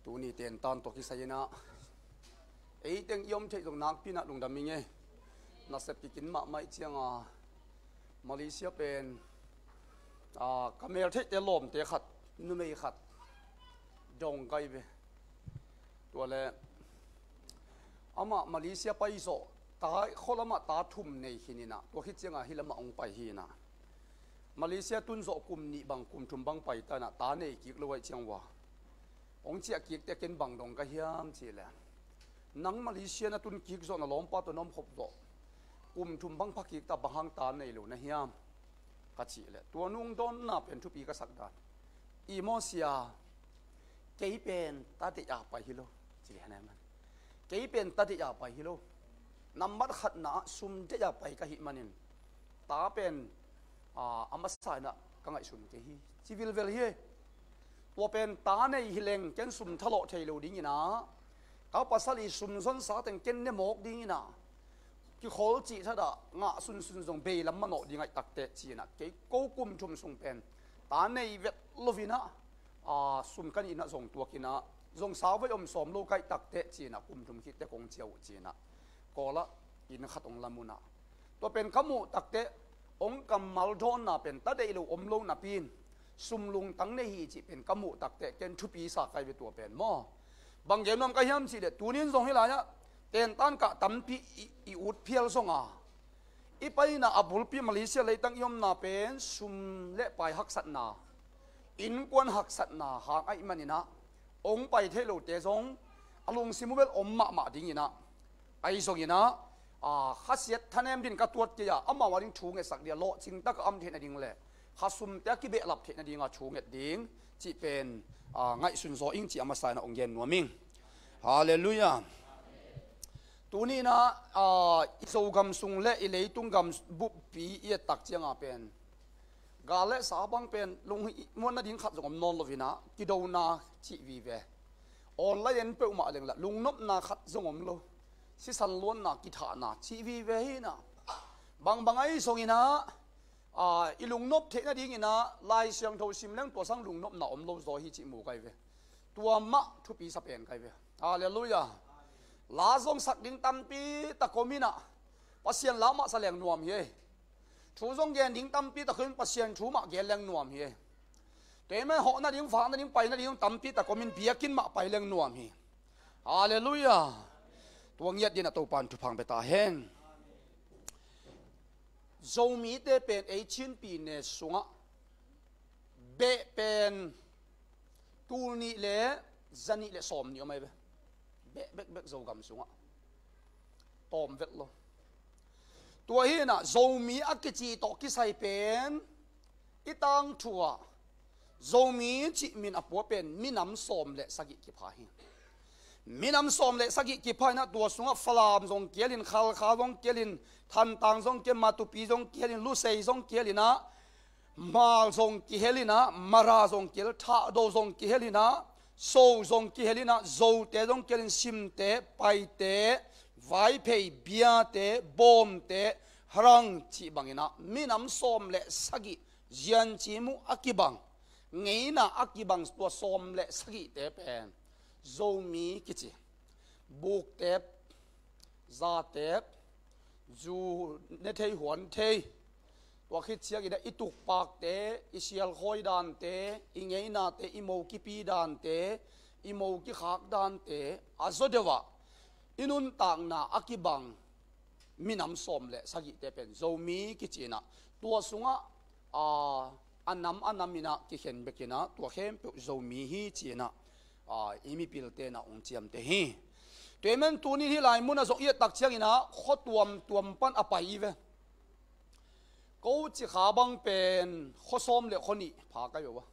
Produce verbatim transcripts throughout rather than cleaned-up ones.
Tuni tentan tawh kisai inah ei teng i om theih zong nakpi inah lungdam ing e. Nasep kikin mahmah ih cianga Malaysia pen a, ka mel theihte lawmte khat, numei khat dong kai ve. Tuale amah Malaysia pai zawh ta, khualamah ta thum nei khin inah, tua khit cianga hih lamah hong pai hi inah, Malaysia tun zawh kum nih bang, kum thum bang pai ta inah, ta nei kik lo aih ciang ua hong ciah kik te ken bang dong ka hiam cih leh, nang Malaysia na tun kik zawh, na lawmpa tawh na om khop zawh kum thum bang pha kik ta, bang hang ta nei lo na hiam ka cih leh, tua nung dawnna pen thupi ka sak dan. I maw sia, kei pen ta deih a pai hi lo, ci hi na man. Kei pen ta deih a pai hi lo. Nambat khatna ah sum deih a pai ka hih manin ta pen a, a masa inah ka ngaihsun kei hi, ci vilvel hi. Tua pen ta nei hi leng ken sum thalawh thei lo ding inah, ka pasal i sum zonsa teng ken ne mawk ding inah, kikhol cih thadah ngah sunsun zong bei lam manawh ding aih takteh ci inah, kei ko kum thum sung pen ta nei vet lo inah, a, sum ka nih inah zong tuak inah, zong sauvei om sawm lo ka hih takteh ci inah, kum thum khit teh kong ciah uh ci inah, Kawlah inn khat hong lam un ah, tua pen ka muh takteh hong kammal dawnna pen ta deih lo om lo napi in sum lungtang nei hi cih pen ka muh takteh ken thupi sa kai ve tua pen maw. Bang gen nuam ka hiam cih leh, tuni in zong hih lai-ah tentan kah tampi i, i ut phial zong a, i pai inah a bulpi Malaysia leitang i omna pen sum le pai haksatna, innkuan haksatna hang ahih man inah, hong pai theih lote zong a lungsim uh bel om mahmah ding inah, ahi zong inah, a, khasiat thanem din ka tuat kei a, amau a ding thu ngetsak ding a, lawhcing tak a am theih nading le khasumte a kibehlap theih nadinga thu nget ding cih pen, a, ngaihsun zaw ing cih a masa inah hong gen nuam ing. Halleluiah. Tuni inah, a, i Zogam sung le i leitung gam buppi i et tak cianga pen gal le sa bang pen lungmuan nading khat zong om nawn lo inah, kidona cih vive. Online en peuhmah leng lah lungnopna khat zong om lo. Sisan luanna, kithahna cih vive hi inah, bangbang ahi zong inah, a, i lungnop theih nading inah Lai Siangtho sim leng tua sang lungnopna om lo zaw hi cih mu kai ve. Tua mah thupi sa pen kai ve. Halleluiah. La zong sak ding tampi tak om inah, Pasian la mah sa leng nuam hi. Thu zong gen ding tampi tak om in, Pasian thu mah gen leng nuam hi. Tua ahih man hawh nading, vak nading, pai nading tampi tak om in, biakinn mah pai leng nuam hi. Halleluiah. Tua ngiat dingin a Topa in thupha hong pia ta hen. Zomite pen ei Chin pyine sungah beh pen tul nih le za nih le sawm nih om ahi ve. Beh bekbek Zogam sungah tawm vet lo. Tua hi inah Zomi a kici tawh kisai pen i tangthu ah Zomi cih min a pua pen minam sawm le sagih kipha hi. Minam sawm le sagih kipha inah, tua sungah Falam zong kial in, Khalkha zong kial in, Thantlang zong kial, Matupi zong kial in, Lusei zong kial inah, Hmal zong kihel inah, Mara zong kihel, Thahdo zong kihel inah, So zong kihel inah, Zote zong kihel in, Simte, Paite, Vaiphei, Biate, Bawmte, Harang cih bang inah minam sawm le sagih, ziancimu a kibang, ngeina a kibang tua sawm le sagihte pen Zomi kici. Buktep, zatep, zu ne thei huan thei, tua khit ciang inah i tukpakte, i sialkhawi dante, i ngeinate, i mo kipi dante, i mo kikhak dante, a zaw deuh ah i nuntakna a kibang minam sawm le sagihte pen Zomi kici inah, tua sungah, a, a nam a nam inah kikhen bek inah, tua khempeuh Zomi hi ci inah, a, i mipilte inah hong ciamteh hi. Tua ahih man tuni in hih lai munah zong i et tak ciang inah khua tuamtuam pan a pai i ve. Ko Cikha bang pen khua sawm le khua nih pha kai ve ua.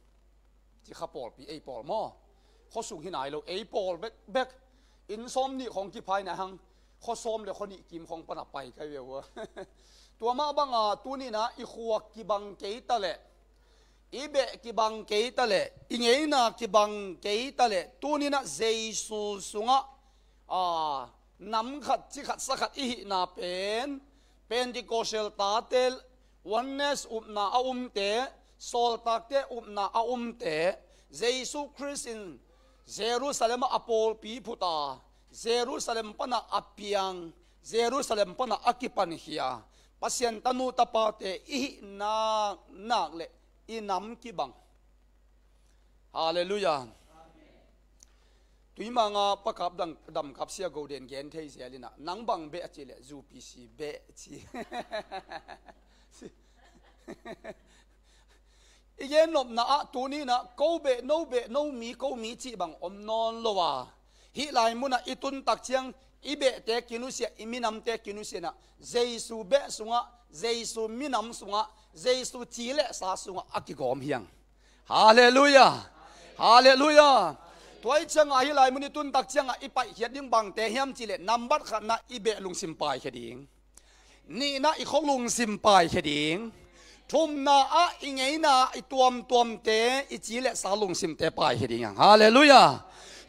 Cikha pawlpi, ei pawl maw? Khua sung hi nai lo, ei pawl bekbek. Inn sawm nih khawng kipha inah hang, khua sawm le khua nih kim khawng pan a pai kai ve ua. Tua mah banga tuni inah i khua kibang kei ta leh, i beh kibang kei ta leh, i ngeina kibang kei ta leh, tuni inah Jesu sungah, a, nam khat, ci khat, sa khat i hihna pen, Pentecostal tate, Oneness upna a umte, sawltakte upna a umte, Jesu Khrist in Jerusalem ah a pawlpi phuta, Jerusalem pana a piang, Jerusalem pana a kipankhia Pasian tanu tapate i hih nak nak le i nam kibang. Halleluiah. Tuimanga pakap dam, damkap sia Goden gen thei zel inah, nang bang beh a ci le, U P C beh ci. I gen nopna ah tuninah ko beh, no beh, no mi, ko mi cih bang om nawn lo a, hih lai munah i tuntak ciang i behte kinusia, i minamte kinusianah Jesu beh sungah, Jesu minam sungah, Jesu ci le sa sungah a kigawm hiang. Halleluiah. Halleluiah. Tua i ciangah hih lai mun i tuntak ciangah i paihkhiat ding bangte hiam cih le, nambat khatna i beh lungsim paikhia ding. Nihna i khok lungsim paikhia ding. Thumna ah i ngeina i tuamtuamte, i ci le sa lungsimte paikhia ding hiang. Halleluiah.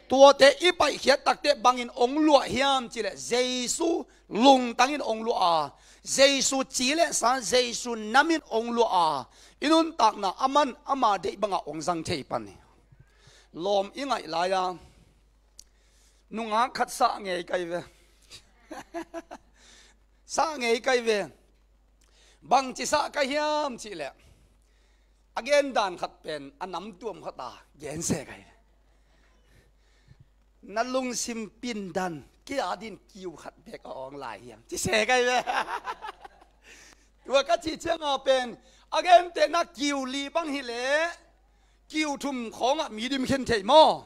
Tuate i paihkhiat takte bangin ong luah hiam cih le, Jesu lungtangin ong luah a, Jesu ci le sa, Jesu namin ong luah a, i nuntakna aman ama deih banga ong zang thei pan hi. Lawm i ngaih lai-a nungak khat sah ngei kai ve. Sah ngei kai ve. Bangci sah kai hiam cih le, a gen dan khat pen a namtuam khat a gen se kai ve. Na lungsim pindan kei a din kiu khat bek a awng lai hiam ci se kai ve. Tua ka cih cianga pen a gentehna kiu li bang hi le, kiu thum khawngah mi dim khin thei maw?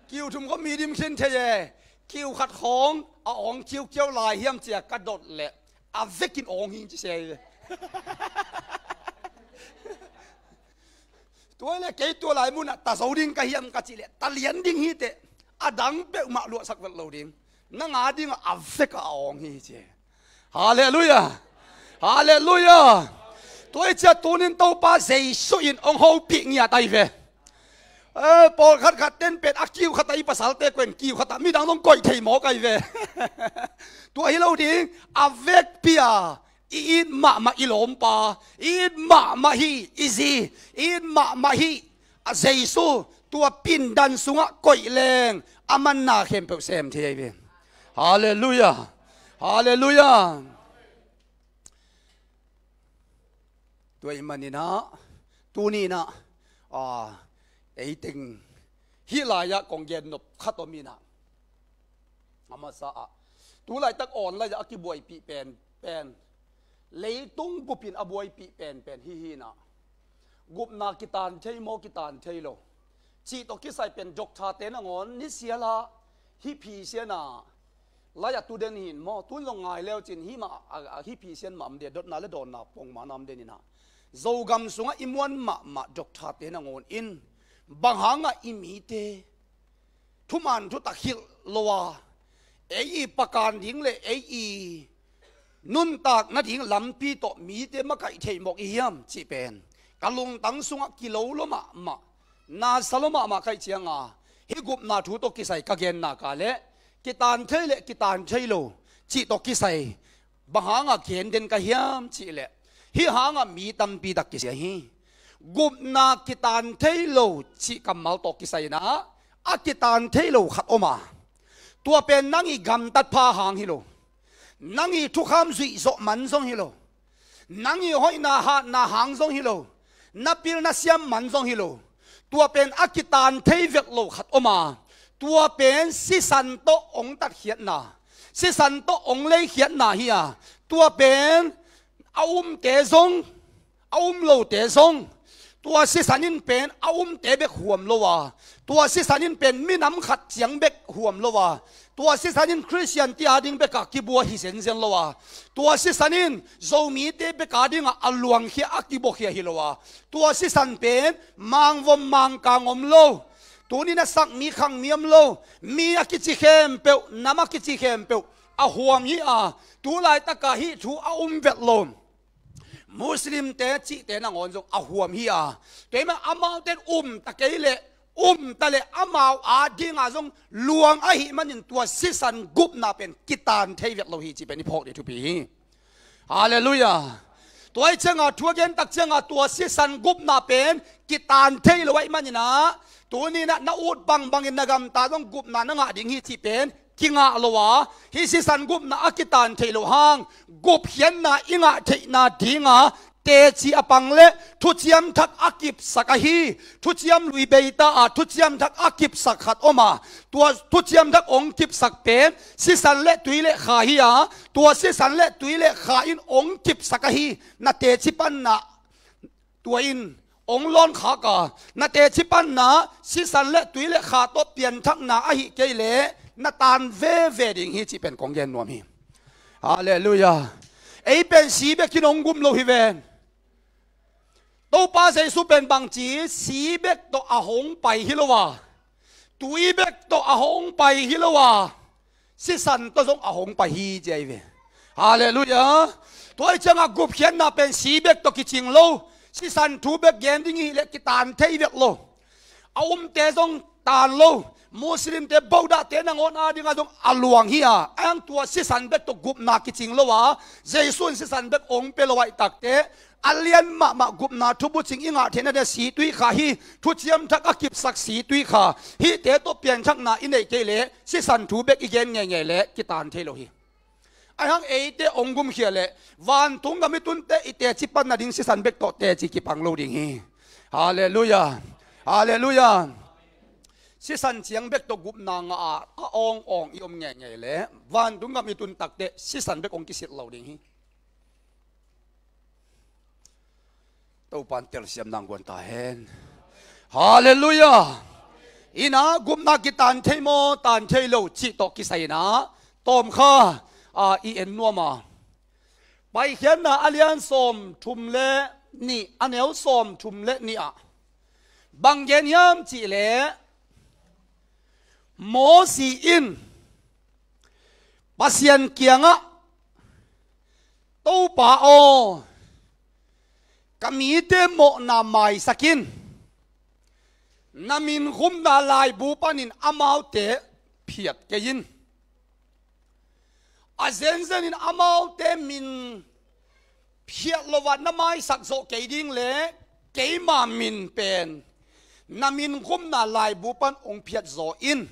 Kiu thum khawng mi dim khin thei e. Kiu khat khawng a awng kiukiau lai hiam cia ka dot le, a vekin awng hi ci se ve. Tua le kei tua lai munah ta zo ding ka hiam ka cih le, ta lian ding hi teh, a dang peuhmah luahsak vet lo ding. Na nga dingah a vekah a awng hi ci. Halleluiah. Halleluiah. Tua i cia tunin Topa Jesu in ong hopih ngiat ai ve. Eh, pawlkhat khat ten pen a kiu khat a i pasalte koih in kiu khat a midang dong koih thei mawk ai ve. Tua hi lo ding, a vekpi a i it mahmah i lawmpa, i it mahmah hi i zi, i it mahmah hi a Jesu, tua pindan sungah koih leng a manna khempeuh sem thei ahi ve. Halleluiah. Halleluiah. Tua i maninah tuninah, a, eiteng hih lai-ah kong gen nop khat om inah, a masa ah, tu laitak online ah a kibuaipih penpen, leitung bupin a buaipih penpen hih hinah, gupna kitan thei maw, kitan thei lo cih tawh kisai pen doctor-te nangawn nisiala hih phisiana lai-ah tu den hin maw, tun zong ngai leucin hih mah a, a, hih phisian mah om dia, dotna le dawnna pongmana om den inah, Zogam sungah i muan mahmah doctor-te nangawn in bang hangah i mite thuman thutak hilh lo a, ei i pakan ding le ei i nuntak nading lampi tawh mite makaih theih mawk i hiam cih pen ka lungtang sungah kilo lo mahmah, nasa lo mahmah kaih cianga, hih gupna thu tawh kisai ka genna ka le, kitan thei le kitan thei lo cih tawh kisai bang hanga gen den ka hiam cih le, hih hanga mi tampi tak kisia hi. Gupna kitan thei lo cih kammal tawh kisai inah, a kitan thei lo khat om a, tua pen nang i gamtat pha hang hi lo, nang i thukham zuih zawh man zong hi lo, nang i hoihna hatna hang zong hi lo, na pilna siam man zong hi lo, tua pen a kitan thei vet lo khat om a, tua pen sisan tawh ong tatkhiatna, sisan tawh ong leikhiatna hi a, tua pen a umte zong, a um lote zong, tua sisan in pen a umte bek huam lo a, tua sisan in pen minam khat ciang bek huam lo a, tua sisan in Khristian te ading bekah kibua hi zenzen lo a, tua sisan in Zomite bek adingah a luangkhia a kibuakhia hi lo a, tua sisan pen mangvom mangkang om lo, tunin a sak mi khang mi om lo, mi a kici khempeuh, nam a kici khempeuh a huam hi a, tu laitakah hih thu a um vet lo Muslimte cihte nangawn zong a huam hi a, tua hi mah amaute in um ta kei leh, um ta leh amau adingah zong luang ahih manin tua sisan gupna pen kitan thei vet lo hi cih pen i phawk ding thupi hi. Halleluiah. Tua ahih ciangah thu a gen tak ciangah tua sisan gupna pen kitan thei lo ahih maninah, Tuni-in ah na ut bangbangin na gamta zong gupna na ngah ding hi cih pen kingah lo a, hih sisan gupna a kitan theih loh hang gupkhiatna i ngah theihna dinga teci a pang le thuciam thak a kipsak ahi. Thuciam lui beita a thuciam thak a kipsak khat om a, tua thuciam thak hong kipsak pen sisan le tui le kha hi a, tua sisan le tui le kha in hong kipsak ahi. Na teci panna tua in hong lawn khak a, na teci panna sisan le tui le kha tawh pianthakna ahi kei leh na tan veve ding hi cih pen kong gen nuam hi. Halleluiah. Ei pen si bekin hong gum lo hi ven. Topa Jesu pen bangci si bek tawh a hong pai hi lo a, tui bek tawh a hong pai hi lo a, sisan tawh zong a hong pai hi ci ahi ve. Halleluiah. Tua hi ciangah gupkhiatna pen si bek tawh kicing lo, sisan thu bek gen ding hi leh kitan thei vet lo. A umte zong tan lo, Muslimte, Buddhate nangawn adingah zong a luang hi a, a hang tua sisan bek tawh gupna kicing lo a, Jesu in sisan bek hong pia lo ahih takteh a lian mahmah gupna thubucing i ngah theihna ding si tui kha hi. Thuciam thak a kipsak si tui kha, hihte tawh pianthakna i neih kei leh sisan thu bek i gen ngeingei leh kitan thei lo hi. Ahi hang eite hong gumkhia leh vantung gam i tunte i teci panna ding sisan bek tawh teci kipang lo ding hi. Halleluiah. Halleluiah. Sisan ciang bek tawh gupna ngah a, a awngawng i om ngeingei leh vantung gam i tun takteh sisan bek hong kisilh lo ding hi. Topa'n telsiam nang guan ta hen. Halleluiah. Ina gupna kitan thei maw, tan thei lo cih tawh kisai ina tawm kha a i en nuam a. Paikhiatna a lian sawm thum le nih, a neu sawm thum le nih ah bang gen hiam cih leh, Mosi in Pasian kiangah, Topa aw, ka mite mawhna maisak in, na min khumna laibu panin amaute phiat kei in. A zenzenin amaute min phiat lo a na maisak zawh kei ding leh keima min pen na min khumna laibu pan hong phiat zaw in.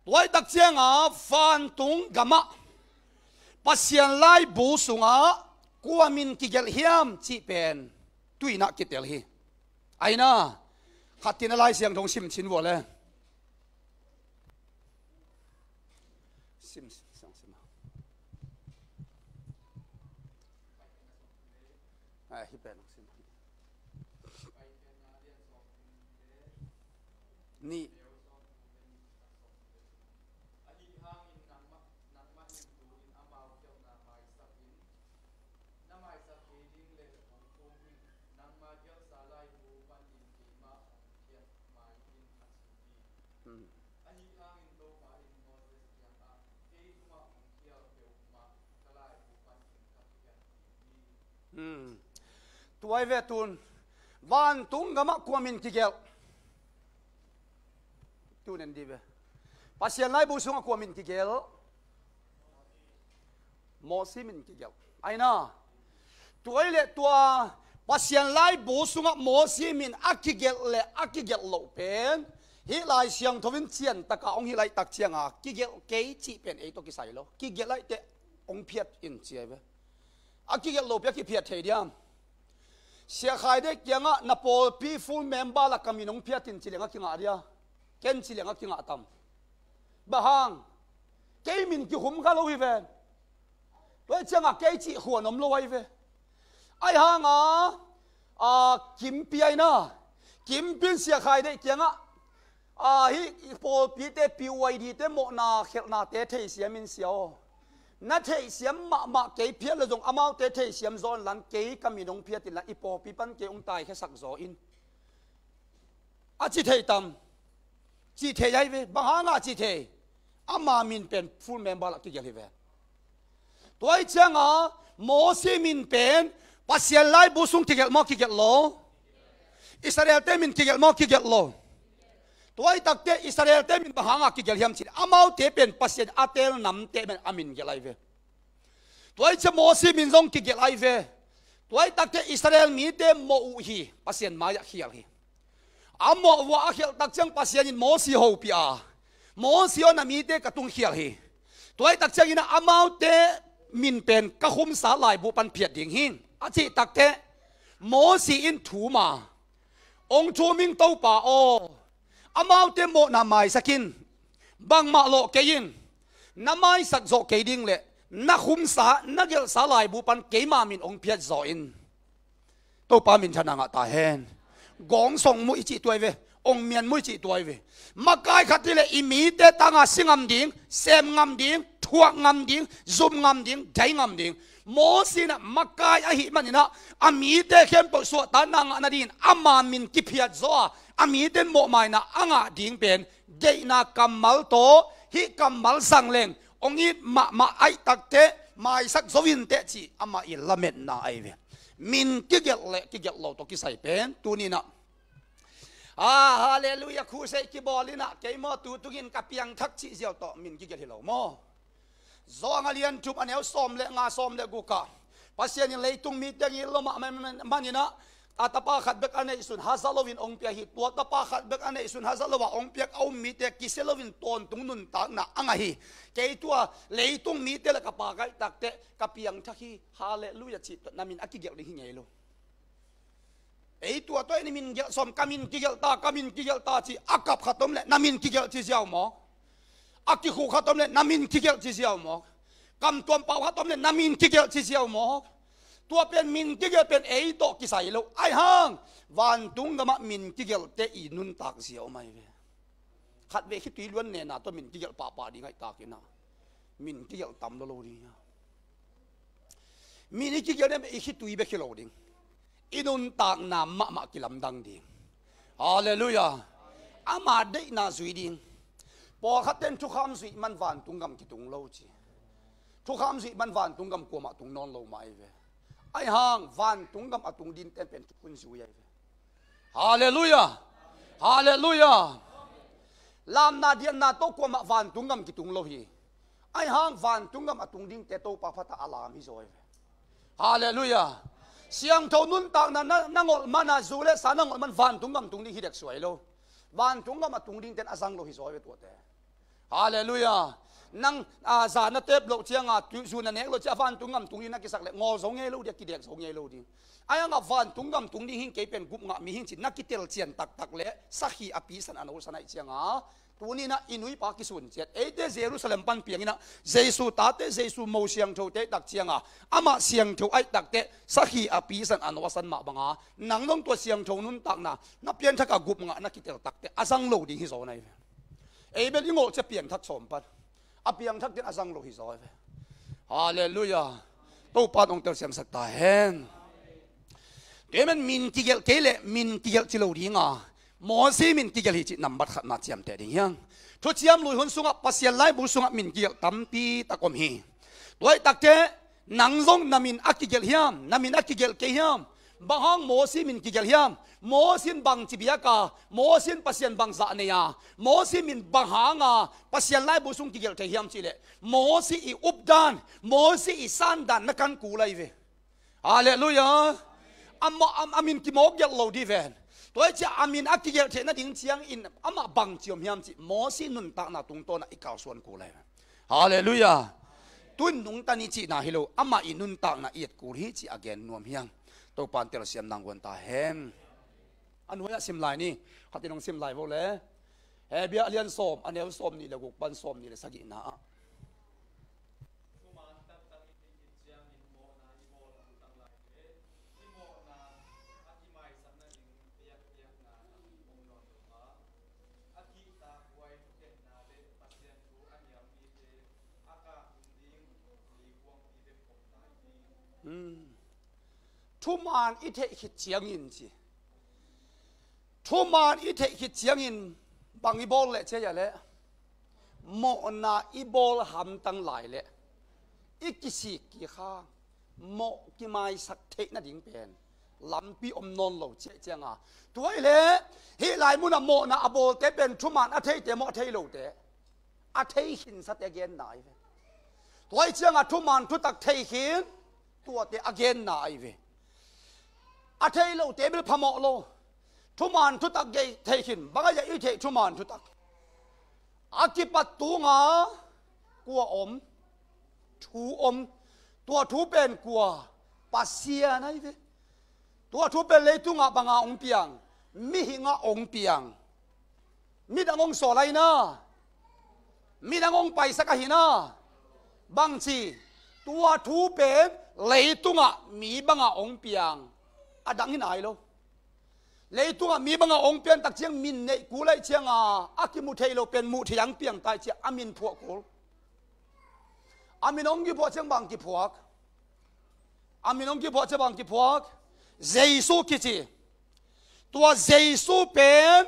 Tua ahih tak ciangah vantung gamah Pasian laibu sungah kua min kigelh hiam cih pen tu-in ah kitel hi. Aina, khat in a Lai Siangtho hong sim chin vua le. Sim, sim, sim, sim. Ai, hi pen hong sim. Nih. Hmm. Hmm. Tua hi ve tun. Vantung gamah kua min kigelh? Tun en dih ve. Pasian laibu sungah kua min kigelh? Mosi min kigelh. Aina. Tua hi leh tua Pasian laibu sungah Mosi min a kigelh le a kigelh loh pen hih Lai Siangtho in ciantakin hong hilh ahih tak ciangah kigelh kei cih pen ei tawh kisai lo. Kigelh ahih teh hong phiat in ci ahi ve. A kigelh lopi a kiphiat thei diam? Sia Khai Dek kiangah na pawlpi full member lak ka min hong phiat in ci leng a kingah dia? Ken ci leng a kingah tam? Bang hang? Kei min kikhum kha lo hi ven. Tua hi ciangah kei cih khuan om lo ahi ve. Ahi hanga, a, Kimpi aina. Kimpi in Sia Khai Dek kiangah, a, hih pawlpite, P Y D te mawhna khelhnate theisiam in sia aw. Na theihsiam mahmah kei phiat le zong amaute theihsiam zaw in lan kei ka min hong phiat in lan i pawlpi pan kei hong taikhiasak zaw in. A ci thei tam? Ci thei ahi ve. Bang hanga ci thei? Ama min pen full member lah kigelh hi ve. Tua hi cianga Mosi min pen Pasian laibu sung kigelh maw kigelh lo? Israelte min kigelh maw kigelh lo? Tua hi takte Israelte min bang hanga kigelh hiam cih leh amaute pen Pasian a teel namte min a min gelh ahi ve. Tua hi ciang Mosi min zong kigelh ahi ve. Tua hi takte Israel mite mawh uh hi, Pasian mai-ah khial hi. A mawh vua a khialh tak ciang Pasian in Mosi hopih a, Mosi aw, na mite ka tungkhial hi. Tua ahih tak ciangin ah amaute min pen ka khumsa laibu pan phiat ding hi, a cih takteh Mosi in thum a, hong thum ing Topa aw, amaute mawhna maisak in, bangmah lawh kei in, na maisak zawh kei ding le na khumsa, na gelhsa laibu pan keima min hong phiat zaw in. Topa minthanna ngah ta hen. Gawngsong muh i cih tuai ve. Ong mian muh i cih tuai ve. Makai khat hi leh i mite tanga si ngam ding, sem ngam ding, thuak ngam ding, zum ngam ding, dai ngam ding. Mosi in ah makai ahih manin ah a mite khempeuh suahtakna ngah nadingin ama min kiphiat zaw a, a mite in mawhmaina a ngah ding pen deihna kammal tawh, hih kammal zang leng hong it mahmah ahih takteh maisak zo inteh cih amah i lametna ahi ve. Min kigelh le kigelh lo tawh kisai pen tuni in ah, ah, halleluiah, khusei kibawl in ah, kei maw tu tungin ka piangthak cih ziau tawh min kigelh hi lo maw? Johan a lian thum a neu sawm le nga, sawm le guk ah, Pasian in leitung mite ngil lo mahmah manin ah, a tapa khat bek a neihsun haza loin hong pia hi. Tua tapa khat bek a neihsun haza lo a hong piak a um mite kisia loin tawntung nuntakna a ngah hi. Kei tua leitung mite le ka Pa ka hih takteh ka piangthak hi, halleluiah cih tawh na min a kigelh ding hi ngei lo. Ei tua tawh ei na min gelh sawm, ka min kigelh ta, ka min kigelh ta ci a kap khat om le na min kigelh ci ziau mawk. A kikhuk khat om le na min kigelh ci ziau mawk. Kamtuam pau khat om le na min kigelh ci ziau mawk. Tua pen min kigelh pen ei tawh kisai lo. Ahi hang vantung gamah min kigelhte i nuntak zia om ahi ve. Khatvei khitui luan nena tawh min kigelh pahpah ding ahih takin ah min kigelh tam lo lo ding a. Min i kigelh nem i khitui bek hi lo ding. I nuntakna mahmah kilamdang ding. Halleluiah. Ama deihna zui ding. Pawlkhat ten thukham zuih man vantung gam kitung lo ci. Thukham zuih man vantung gam kuamah tung nawn lo mah ahi ve. Ahi hang vantung gam a tung dingten pen thukhun zui ahi ve. Halleluiah. Halleluiah. Lamna dianna tawh kuamah vantung gam kitung lo hi. Ahi hang vantung gam a tung dingte Topa phatah a lam hi zaw hi ve. Halleluiah. Siangtho nuntakna na, na ngolh man a, zu le sa na ngolh man vantung gam tung ding hi dek suai lo. Vantung gam a tung dingten a zang lo hi zaw hi ve tuate. Halleluiah. Nang, a, za na tep loh cianga, zu na nek loh cianga vantung gam tung ding na kisak le ngawl zo ngei lo ding, kidek zo ngei lo ding. Ahi hangah vantung gam tung ding hing, kei pen gup ngah mi hing ci na kitel cian taktak le sakhi a pisan a nosan ahih cianga, tuni in ah i nuipa kisun ciat. Eite Jerusalem pan piang in ah Jesu tate, Jesu mo siangthote ahih tak cianga, amah siangtho ahih takteh sakhi a pisan a nosan mah banga nang dong tua siangtho nuntakna na pianthak a gup ngah na kitel takteh a zang lo ding hi zaw na hi ve. Ei bel i ngolh cia piangthak sawm pan a piangthak ding a zang lo hi zaw hi ve. Halleluiah. Topa in hong telsiamsak ta hen. Tua ahih man min kigelh kei le min kigelh ci lo ding a, Mosi min kigelh hi cih nambat khatna ciamteh ding hi hang. Thuciam Lui hun sungah, Pasian laibu sungah min kigelh tampi tak om hi. Tua ahih takteh nang zong na min a kigelh hiam, na min a kigelh kei hiam? Bang hang Mosi min kigelh hiam? Mosi in bangci biak a, Mosi in Pasian bangzah nei a, Mosi min bang hanga Pasian laibu sung kigelh thei hiam cih leh Mosi i updan, Mosi i sandan na kan kul ahi ve. Halleluiah. A, a, a min kimawk gelh lo dih ven. Tua hi ciah a min a kigelh theih nading ciangin amah bangci om hiam cih Mosi nuntakna tungtawnah i kalsuan kul ahi ve. Halleluiah. Tuin nungta ni cihna hi lo, amah i nuntakna i et kul hi cih a gen nuam hi hang. Topa in telsiam nang guan ta hen. A nuai-ah sim lai ni. Khatin hong sim lai vo le. Hebru a lian sawm, a neu sawm nih le guk pan sawm nih le sagihna ah. Hmm. Thuman i theih khit ciangin ci. Thuman i theih khit ciangin bang i bawl leh cia leh mawhna i bawl hamtang lai leh i kisik kikhang, mawh kimaisak theih nading pen lampi om nawn lo ciah cianga, tua hi leh hih lai munah mawhna a bawlte pen thuman a theite maw, a thei lote? A thei khinsate a genna ahi ve. Tua hi cianga thuman thutak thei khin tuate a genna ahi ve. A thei lote bel phamawh lo. Thuman thutak gei thei khin, bang a ya i theih thuman thutak. A kipat tunga kua om, thu om, tua thu pen kua, Pasian ahi ve. Tua thu pen leitungah banga ong piang, mihingah ong piang. Midang ong sawl ahi na, midang ong paisak ahi na. Bangci, tua thu pen leitungah mi banga ong piang, a dang hi nai lo. Leitungah mi banga ong pian tak ciang min neih kul aih cianga, a kimu thei lo pen muh thei ang piang tai ciang a min phuah kul. A min ong kiphuah ciang bang kiphuak. A min ong kiphuah ciang bang kiphuak. Jesu kici. Tua Jesu pen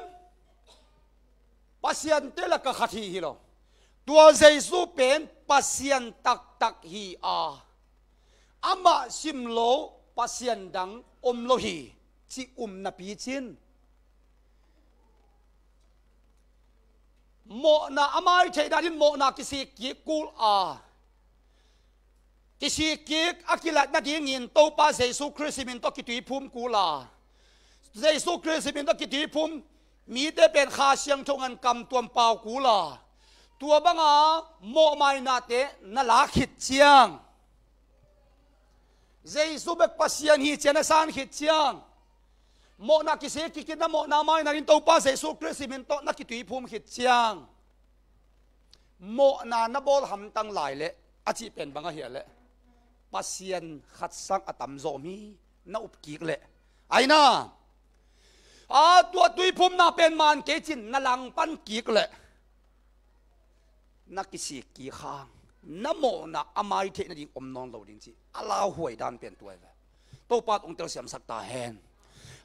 Pasian te laka khat hi hi lo. Tua Jesu pen Pasian taktak hi a, amah sim lo Pasian dang om lo hi, ci um napi cin. Mawhna a mai theih danin mawhna kisik kik kul a, kisik kik a kilat nadingin Topa Jesu Khrist min tawh kituiphum kul a, Jesu Khrist min tawh kituiphum mite pen Kha Siangtho ngan kam tuam pau kul a, tua banga mawhmainate na lak khit ciang, Jesu bek Pasian hi cian a san khit ciang, mawhna kisik kik in na mawhna mai nadin Topa Jesu Khrist min tawh na kituiphum khit ciang, mawhna na bawl hamtang lai leh a cih pen bang ahi a leh, Pasian khat sang a tamzaw mi na up kik leh, aina a tua tuiphumna pen man kei cin na langpan kik leh, na kisik kik hang, na mawhna a mai theih nading om nawn lo ding ci a lauhuai dan pen tua hi ve. Topa ong telsiamsak ta hen.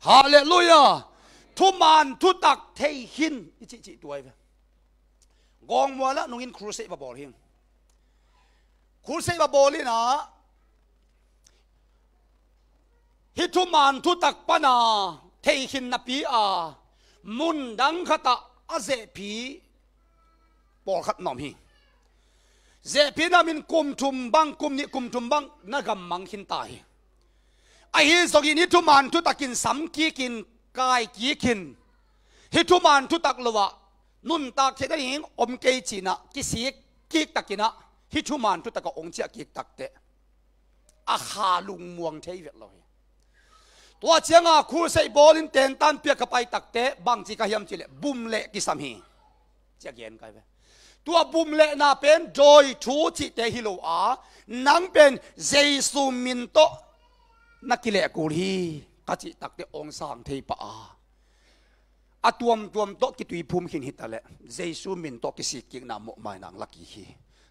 Halleluiah. Thuman thutak thei khin i cihcih tua hi ve. Gawngmualah nungin crusade va bawl hi. Crusade va bawl inah hih thuman thutak pana thei khin napi a, mundang khatah a zehphi pawlkhat na om hi. Zehphi na min kum thum bang, kum nih kum thum bang na gammang khin ta hi. Ahi zongin hih thuman thutakin sam kikin, kai kikin, hih thuman thutak lo ah nuntak theih nading om kei cinah kisik kik takinah hih thuman thutak a ong ciah kik takteh a kha lungmuang thei vet lo hi. Tua cianga crusade bawlin tentan piak ka pai takteh bangci ka hiam cileh bum leh kisam hi. Cia gen kai ve. Tua bum lehna pen dawi thu cihte hi lo a, nang pen Jesu min tawh na kileh kul hi ka cih takteh ong sang thei pah a, a tuamtuam tawh kituiphum khin hi taleh Jesu min tawh kisik kikna mawhmaina ang la kik hi.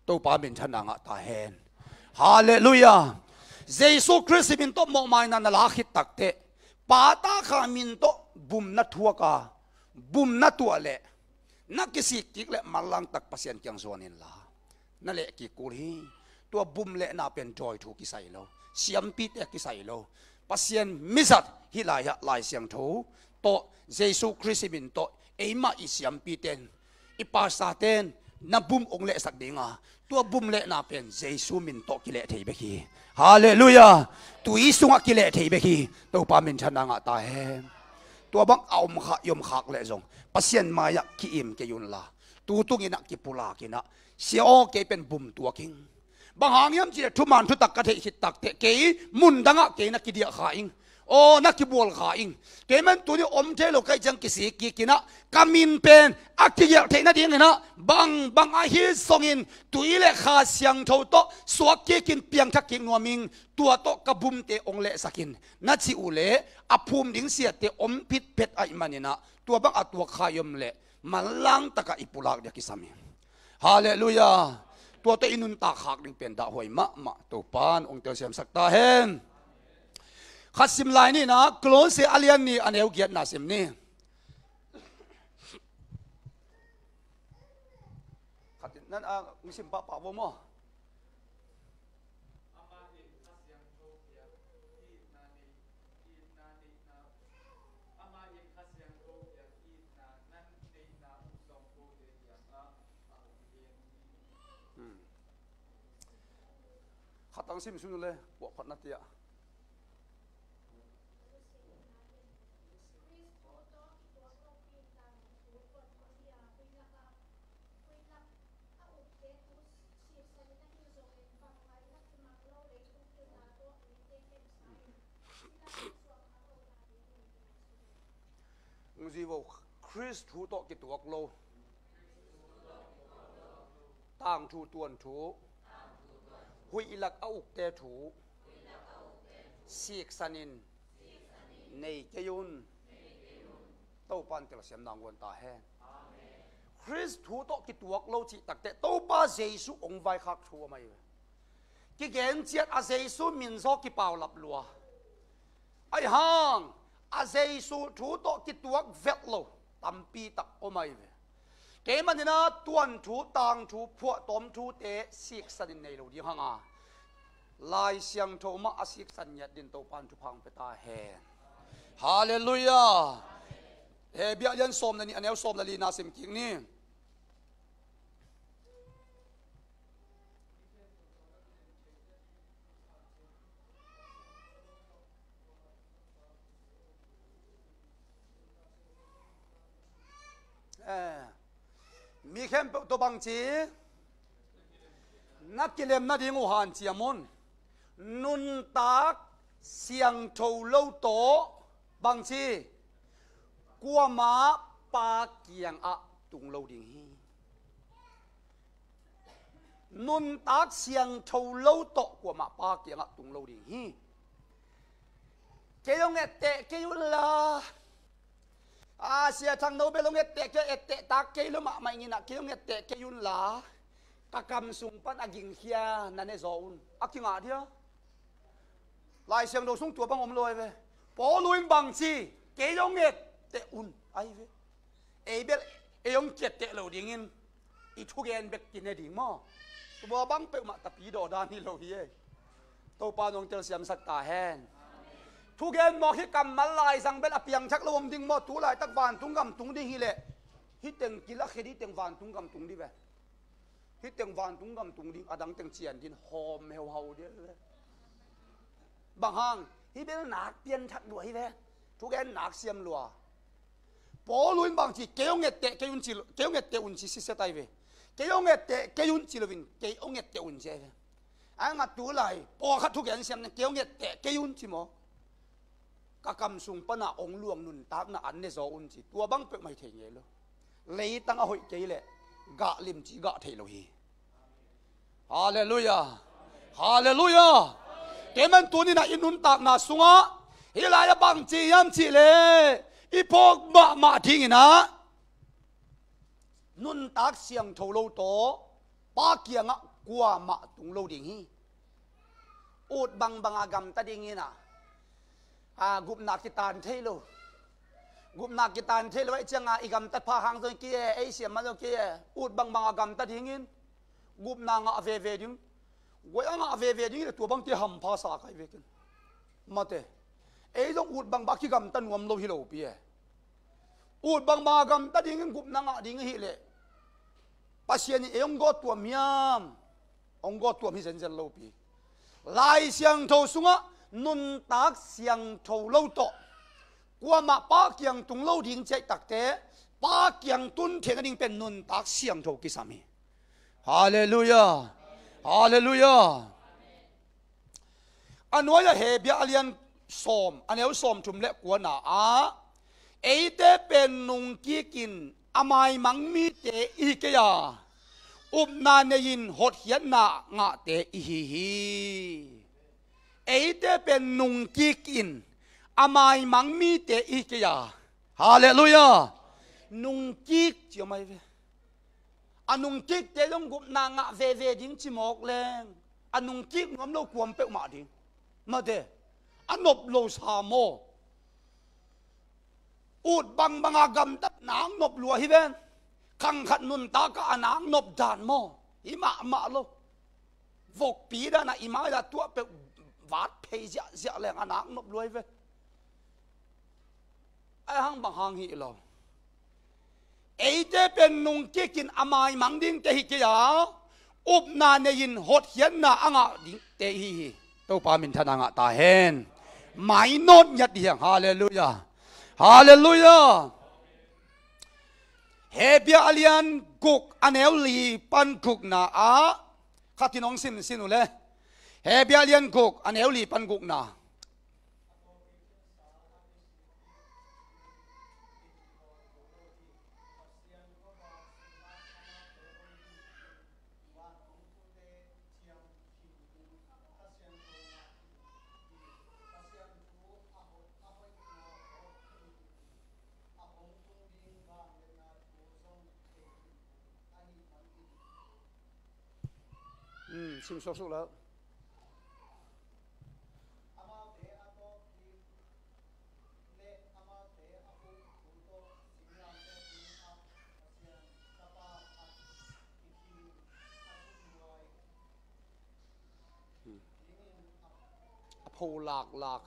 Topa minthanna ngah ta hen. Halleluiah. Jesu Khrist min tawh mawhmaina na la khit takteh, Pa, Ta, Kha min tawh bum na thuak a, bum na tuah leh, na kisik kik leh manlang tak Pasian kiang zuan inla na leh kik kul hi. Tua bum lehna pen dawi thu kisai lo, siampite kisai lo. Pasian mizat hih lai-ah Lai Siangtho tawh Jesu Khrist min tawh eimah i siampiten, i pastor ten na bum ong lehsak dinga, tua bum lehna pen Jesu min tawh kileh thei bek hi. Halleluiah. Tui sungah kileh thei bek hi. Topa minthanna ngah ta hen. Tua bang a om khak i om khak leh zong Pasian mai-ah ki-im kei unla, tu tunginah kipulakinah, Sia aw, kei pen bum tuak ing. Bang hang hiam cih leh thuman thutak ka theih khit takteh kei mundangah kei na kidiah kha ing. Aw, na kibual kha ing. Kei man tuni om thei lo ka hih ciang kisik kikinah ka min pen a kigelh theih nadinginah bang bang ahi zongin tui le Kha Siangtho tawh suak kikin piangthak kik nuam ing. Tua tawh ka bumte ong lehsak in na cih uhleh a phum ding siate om phitphet ahih maninah tua bang a tuak kha i om leh manlang takah i pulak dia kisam hi. Halleluiah. Tua tawh i nuntak khak ding pen dahhuai mahmah. Topan ong telsiamsak ta hen. Khat sim lai ni na, Kolose a lian nih a neu giatna sim ni. Khat in nan a ong sim pahpah vo maw? Hmm. Khat ang sim sun le, puah phat na tia. Zui vo, Khrist thu tawh kituak lo, tangthu tuanthu, huih lak a ukte thu siksanin nei kei un. Topa in telsiam nang guan ta hen. Khrist thu tawh kituak lo cih takte Topa Jesu hong vaikhak thu om ahi ve. Kigen ciat a Jesu min zaw kipaulap lua. Ahi hang a Jesu thu tawh kituak velh lo tampi tak om ahi ve. Kei manin a tuanthu, tangthu, phuahtawm thute siksanin nei lo ding hang a, Lai Siangtho mah a siksan ngiat din Topa in thupha hong pia ta hen. Halleluiah. Hebru a lian sawm le nih, a neu sawm le li na sim kik ni. Eh, mi khempeuh tawh bangci na kilem nading uh hanciam un. Nuntak siangtho lo tawh bangci kuamah Pa kiangah tung lo ding hi. Nuntak siangtho lo tawh kuamah Pa kiangah tung lo ding hi. Kei hong etteh kei un la. A, Sia Thang No bel hong etteh kei, etteh tak kei lo mahmah ing in ah, kei hong etteh kei un la, ka kam sung pan a gingkhia na ne zaw un, a kingah dia. Lai Siangtho sung tua bang om lo ahi ve. Paul in bangci, kei hong etteh un ahi ve. Ei bel ei hong etteh lo dingin i thugen bek kine ding maw? Tua bang peuhmah tapi dawhdan hi lo hi ei. Topa in hong telsiamsak ta hen. Thugen mawk hi, kammal laizang bel a piangthak lo om ding maw? Tu laitak vantung gam tung ding hileh hih teng kilakhia dih, teng vantung gam tung dih ve. Hih teng vantung gam tung ding, a dang teng cian din hawm heuhau dih ve. Bang hang? Hih bel nak pianthak lua hi ve. Thugen nak siam lua. Paul in bangci, kei hong etteh kei un ci, kei hong etteh un ci siset ahi ve. Kei hong etteh kei un ci loin kei hong etteh un ci ahi ve. A ngah tu lai pawlkhat thugen siam na, kei hong etteh kei un ci maw? Ka kam sung pana hong luang nuntakna an ne zaw un ci, tua bang peuhmah hi thei ngei lo. Leitang a hoih kei leh gah limci gah theih lo hi. Halleluiah. Halleluiah. Kei man tuni-in ah i nuntakna sungah hih lai-ah bangci hiam cihleh i phawk mahmah dingin ah nuntak siangtho lo tawh Pa kiangah kuamah tung lo ding hi. Ut bangbang a gamta dingin ah, a, gupna kitan thei lo. Gupna kitan thei lo ahih ciangin i gamtat pha hang zong kei e, ei siam man zong kei e. Ut bangbang a gamta dingin gupna ngah veve ding. Guai a ngah veve ding hileh tua bangte hampha sa kai vekin. Mate. Ei zong ut bangbang a kigamta nuam lo hi lopi e. Ut bangbang a gamta dingin gupna ngah ding hileh Pasian in ei hong gawt tuam hiam? Hong gawt tuam hi zenzen lopi. Lai Siangtho sungah nuntak siangtho lo tawh kuamah Pa kiang tung lo ding ci ahih takte, Pa kiang tun theih nading pen nuntak siangtho kisam hi. Halleluiah. Halleluiah. A nuai-ah Hebru a lian sawm, a neu sawmthum le kuana ah, eite pen nungkikin a maimang mite i hi kei a, upna nei-in hotkhiatna ngahte i hi hi. Eite pen nungkikin a maimang mite i hi kei a. Halleluiah. Nungkik ci om ahi ve. A nungkikte zong gupna ngah veve ding ci mawk leng, a nungkik nuam lo kuam peuhmah ding. Mate, a nop lo sa maw? Ut bangbang a gamtat nak nop lua hi ven. Khang khat nuntak ah a nak nop dan maw? Hi mahmah lo. Vokpi dan a i mai-ah tuah peuh vat phei ziahziah leng a nak nop lua hi ve. Ahi hang bang hang hi lo. Eite pen nungkikin a maimang dingte hi kei a, upna nei-in hotkhiatna a ngah dingte i hi hi. Topa minthanna ngah ta hen. Mainawt ngiat dih hang. Halleluiah. Halleluiah. Hebru a lian guk, a neu li pan gukna ah khatin hong simsim uh le. Hebru a lian guk, a neu li pan gukna. Sim suaksuak lo. A pho laklak.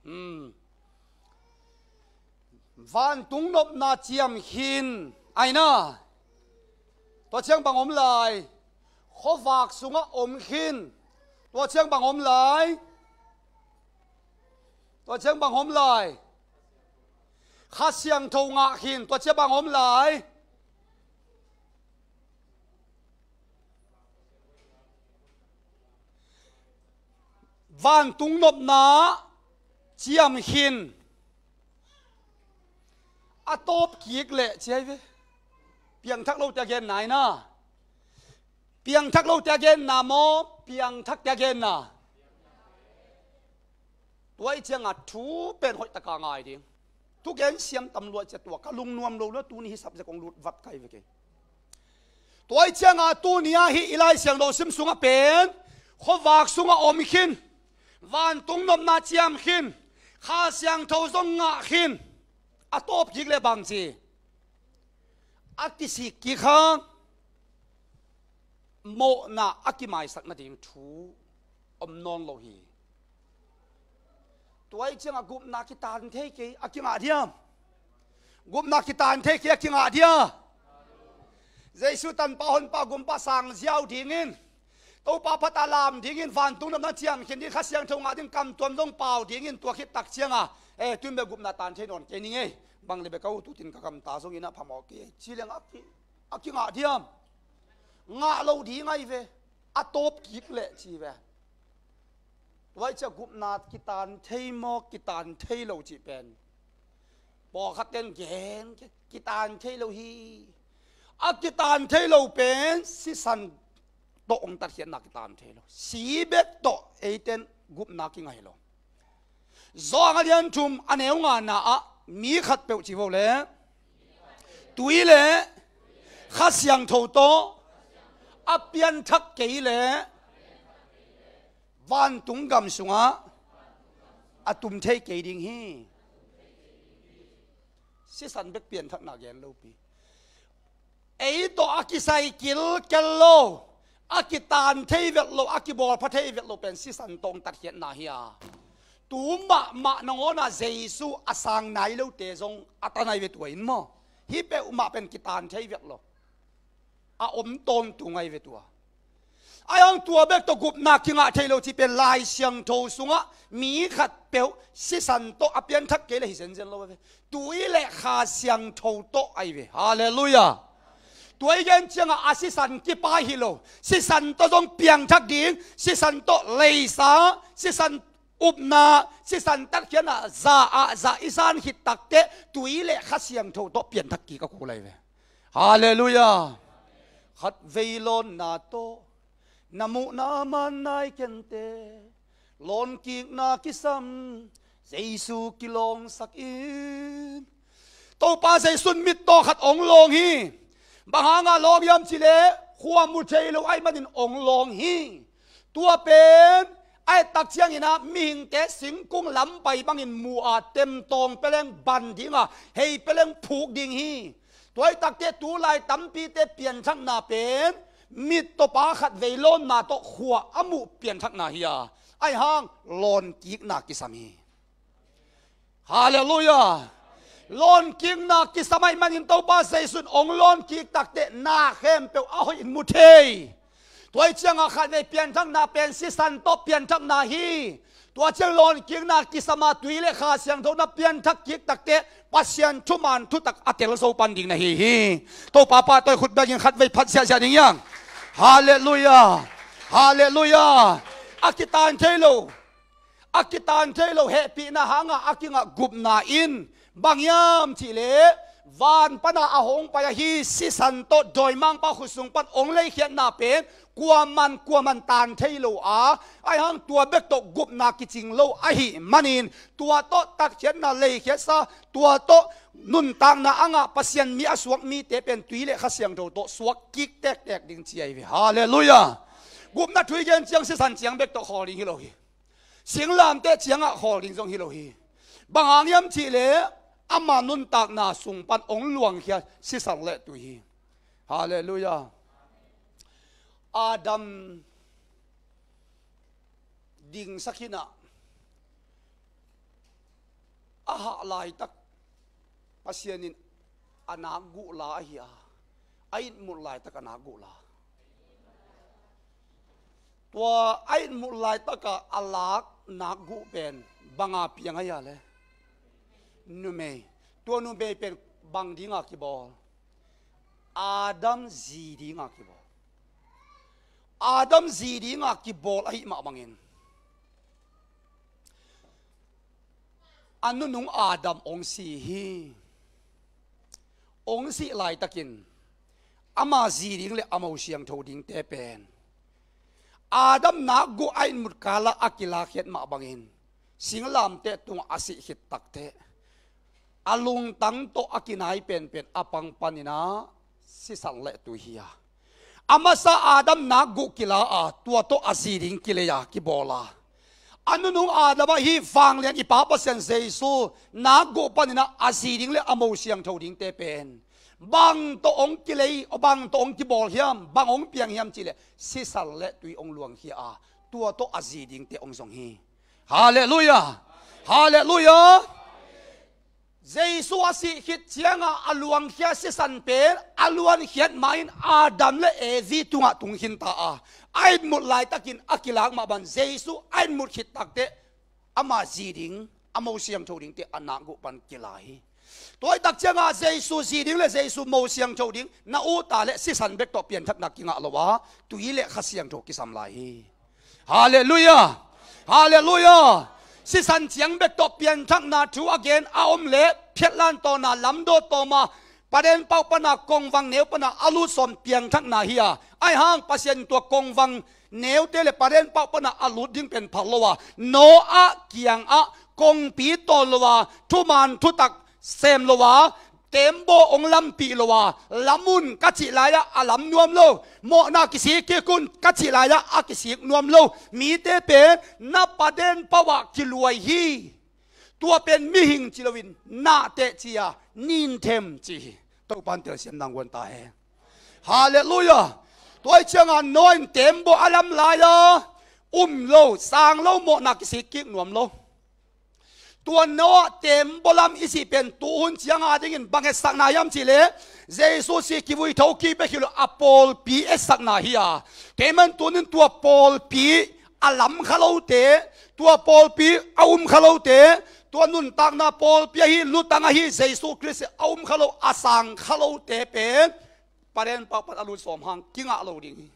Hmm. Vantung nopna ciam khin. Aina. Tua ciang bang om lai? Khuavak sungah om khin. Tua ciang bang om lai? Tua ciang bang om lai? Kha Siangtho ngah khin. Tua ciang bang om lai? Vantung nopna ciam khin. A tawp kik leh ci ai ve. Piangthak lo te a genna aina. Piangthak lo te a genna maw, piangthak te a genna? Tua i cianga thu pen hoih taka ngai ding. Thugen siam tam luat cia tua ka lungnuam lo lua, tuni hi subject kong lut vat kai ve kei. Tua i cianga tuni ah hi i Lai Siangtho sim sungah pen khuavak sungah om khin, vantung nopna ciam khin, Kha Siangtho zong ngah khin. A tawp kik le bang ci? A kisik kik hang mawhna a kimaisak nading thu om nawn lo hi. Tua i ciangah gupna kitan thei kei a kingah diam? Gupna kitan thei kei a kingah diam? Jesu tanpa honpa gumpa sang ziau dingin, Topa phat a lam dingin, vantung nopna ciam khin ding, Kha Siangtho ngah ding, kam tuam zong pau dingin, tua khit tak cianga, eh, tun bek gupna tan thei nawn kei ning ei. Bang le bek ka ut utin ka gamta zongin a phamawh kei ei. Ci leng a ki, a kingah diam? Ngah lo ding ai ve. A tawp kik leh ci ve. Tua i cia gupna kitan thei maw, kitan thei lo cih pen pawlkhat ten gen, kitan thei lo hi. A kitan thei lo pen sisan tawh hong tatkhiatna kitan thei lo. Si bek tawh eiten gupna kingai lo. Zawhang a lian thum a neu ngana ah mi khat peuh ci vo le, tui le Kha Siangtho tawh a pianthak kei le vantung gam sungah a tum thei kei ding hi. Sisan bek pianthakna gen lopi. Ei tawh a kisai kilkel lo, a kitan thei vet lo, a kibawlpha thei vet lo pen sisan tawh hong tatkhiatna hi a. Tu mahmah nangawnah Jesu a sang nai lote zong a ta nai ve tua in maw? Hih peuhmah pen kitan thei vet lo. A om tawntung ai ve tua. Ai ang tua bek tawh gupna kingah thei lo cih pen Lai Siangtho sungah mi khat peuh sisan tawh a pianthak kei le hi zenzen lo ai ve. Tui le Kha Siangtho tawh ai ve. Halleluiah. Tua i gen ciangah a sisan kipai hi lo. Sisan tawh zong piangthak ding, sisan tawh leisa, sisan upna, sisan tatkhiatna za ah za i san khit takteh tui le Kha Siangtho tawh pianthak kik a kul ai ve. Halleluiah. Khatvei lawnna tawh na muhna man nai kente. Lawnkikna kisam Jesu kilawngsak in. Topa Jesu in mittaw khat hong lawng hi. Bang hanga lawng hiam cih leh khua mu thei lo ahih manin hong lawng hi. Tua pen a et tak ciangin ah mihingte singkung lam pai bangin mu a, temtawng peleng ban dinga, hei peleng phuk ding hi. Tua i takteh tulai tampite pianthakna pen mittaw pa khatvei lawnna tawh khua a muh pianthakna hi a, ahi hang lawnkikna kisam hi. Halleluiah. Lawnkikna kisam ahih manin Topa Jesu in hong lawnkik takteh na khempeuh a hoih in mu thei. Tua i ciangah khatvei pianthakna pen sisan tawh pianthakna hi. Tua ciang lawnkikna kisam a tui le Kha Siangtho na pianthak kik takteh Pasian thuman thutak a tel zo pan ding na hi hi. Topa pahtawi khut bekin khatvei phat ziahziah ding hiang. Halleluiah. Halleluiah. A kitan thei lo, a kitan thei lo hehpihna hanga a kingah gupna in bang hiam cih leh van pana a hong pai ahi sisan tawh dawimangpa khut sung pan hong leikhiatna pen Kuaman kuaman taan thei lo a, ahi hang tua bek tawh gupna kicing lo ahih manin, tua tawh tatkhiatna leikhiatsa, tua tawh nuntakna a ngah Pasian mi a suak mite pen tui le Kha Siangtho tawh suak kik tektek ding ci ahi ve. Halleluiah. Gupna thu i gen ciang sisan ciang bek tawh khawl ding hi lo hi. Singlamteh ciangah khawl ding zong hi lo hi. Bang hang hiam cihleh ama nuntakna sung pan hong luangkhia sisan le tui hi. Halleluiah. Adam dingsak in ah, a hah laitak Pasian in a nakguh la ahi a, a itmut laitak a nakguh la. Tua a itmut laitaka a lak nakguh pen banga piang ahi a le? Numei. Tua numei pen bang dinga kibawl? Adam zi dinga kibawl. Adam zi dinga kibawl ahih mah bangin, a nunung Adam hong si hi. Hong sih laitakin ama zi ding le a mo siangtho dingte pen Adam nakguh a itmut kala a kilakhiat mah bangin, singlamteh tungah a sih khit takteh a lungtang tawh a kinai penpen a pang panin ah sisan le tui hi a. A masa Adam nakguh kila a, tua tawh a zi ding kilei a kibawl a. A nunung Adam ah hih vanglian i Pa Pasian Jesu nakguh panin ah a zi ding le a mo siangtho dingte pen bang tawh hong kilei, bang tawh hong kibawl hiam, bang hong piang hiam cihleh sisan le tui hong luangkhia a, tua tawh a zi dingte hong zong hi. Halleluiah. Halleluiah. Jesu a sih khit ciangah a luangkhia sisan pen a luankhiat ma-in Adam le Evi tungah tung khinta a, a itmut laitakin a kilak mah bang Jesu a itmut khit takteh ama zi ding, a mo siangtho dingte a nakguh pan kila hi. Tua hi tak ciangah Jesu zi ding le Jesu mo siangtho ding na uta le sisan bek tawh pianthakna kingah lo a, tui le Kha Siangtho kisam lai hi. Halleluiah. Halleluiah. Sisan ciang bek tawh pianthakna thu a gen a om le phiatlan tawna lamdaw tawma paden pauh pana kongvang neu pana a lut sawm piangthakna hi a, ahi hang Pasian tua kongvang neute le paden pauh pana a lut ding pen phal lo a, Noah kiangah kongpi tawn lo a, thuman thutak sem lo a, tembaw hong lampih lo a, lam un ka cih lai-ah a lam nuam lo, mawhna kisik kik un ka cih lai-ah a kisik nuam lo mite pen na paden pauh ah kiluai hi. Tua pen mihing ci loin nahteh ci a, ninthem ci hi. Topan telsiam nang guan ta hen. Halleluiah. Tua hi ciangah Noah in tembaw a lam lai-a um lo, sang lo, mawhna kisik kik nuam lo. Tua Noah tembaw lam i cih pen tuhun cianga dingin bang etsakna hiam cihleh, Jesu sih kivui thokik bek hi lo, a pawlpi etsakna hi a. Keiman tunin tua pawlpi a lam kha lote, tua pawlpi a um kha lote, tua nuntakna pawlpi ahi, lutang ahi Jesu Khrist a um kha lo, a sang kha lote pen paden pauh pan a lut sawm hang kingah lo ding hi.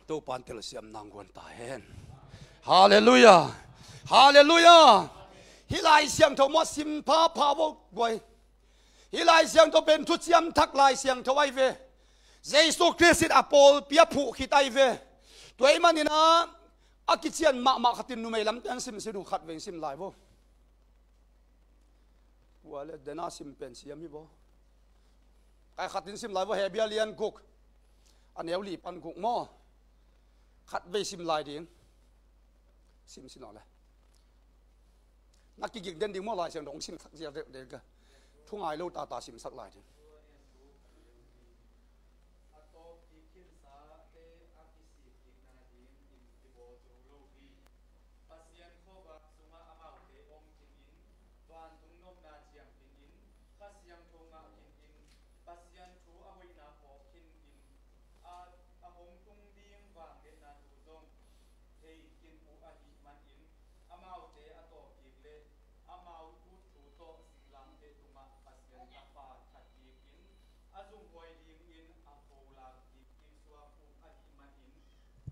Topan telsiam nang guan ta hen. Halleluiah. Halleluiah. Hih Lai Siangtho maw, sim phapha vo guai. Hih Lai Siangtho pen thuciam thak Lai Siangtho ahi ve. Jesu Khrist in a pawlpi a phuh khit ahi ve. Tua ahih manin ah a kician mahmah khatin numei lamte hong simsim uh, khatvei sim lai vo. Ua le dena sim pen siam hi vo. Kai khatin sim lai vo, Hebru lian guk, a neu li pan guk maw. Khatvei sim lai ding. Sim sin aw le. Na kigik den ding maw, Lai Siangtho hong simsak zia deuh deuh ka. Thu ngai lo tata simsak lai ding. Pasian khuavak sungah amaute om khin in, vantung nopna ciang khin in, Kha Siangtho ngah khin in, Pasian thu a hoihna phawk khin in, a, a hong tung ding vangliatna thu zong thei khin uh ahih manin, amaute a tawp kik leh amau ut thu tawh singlamteh tungah Pasian a pha that kik in, a zumhuai dingin a pholak kik in suak uh ahih manin,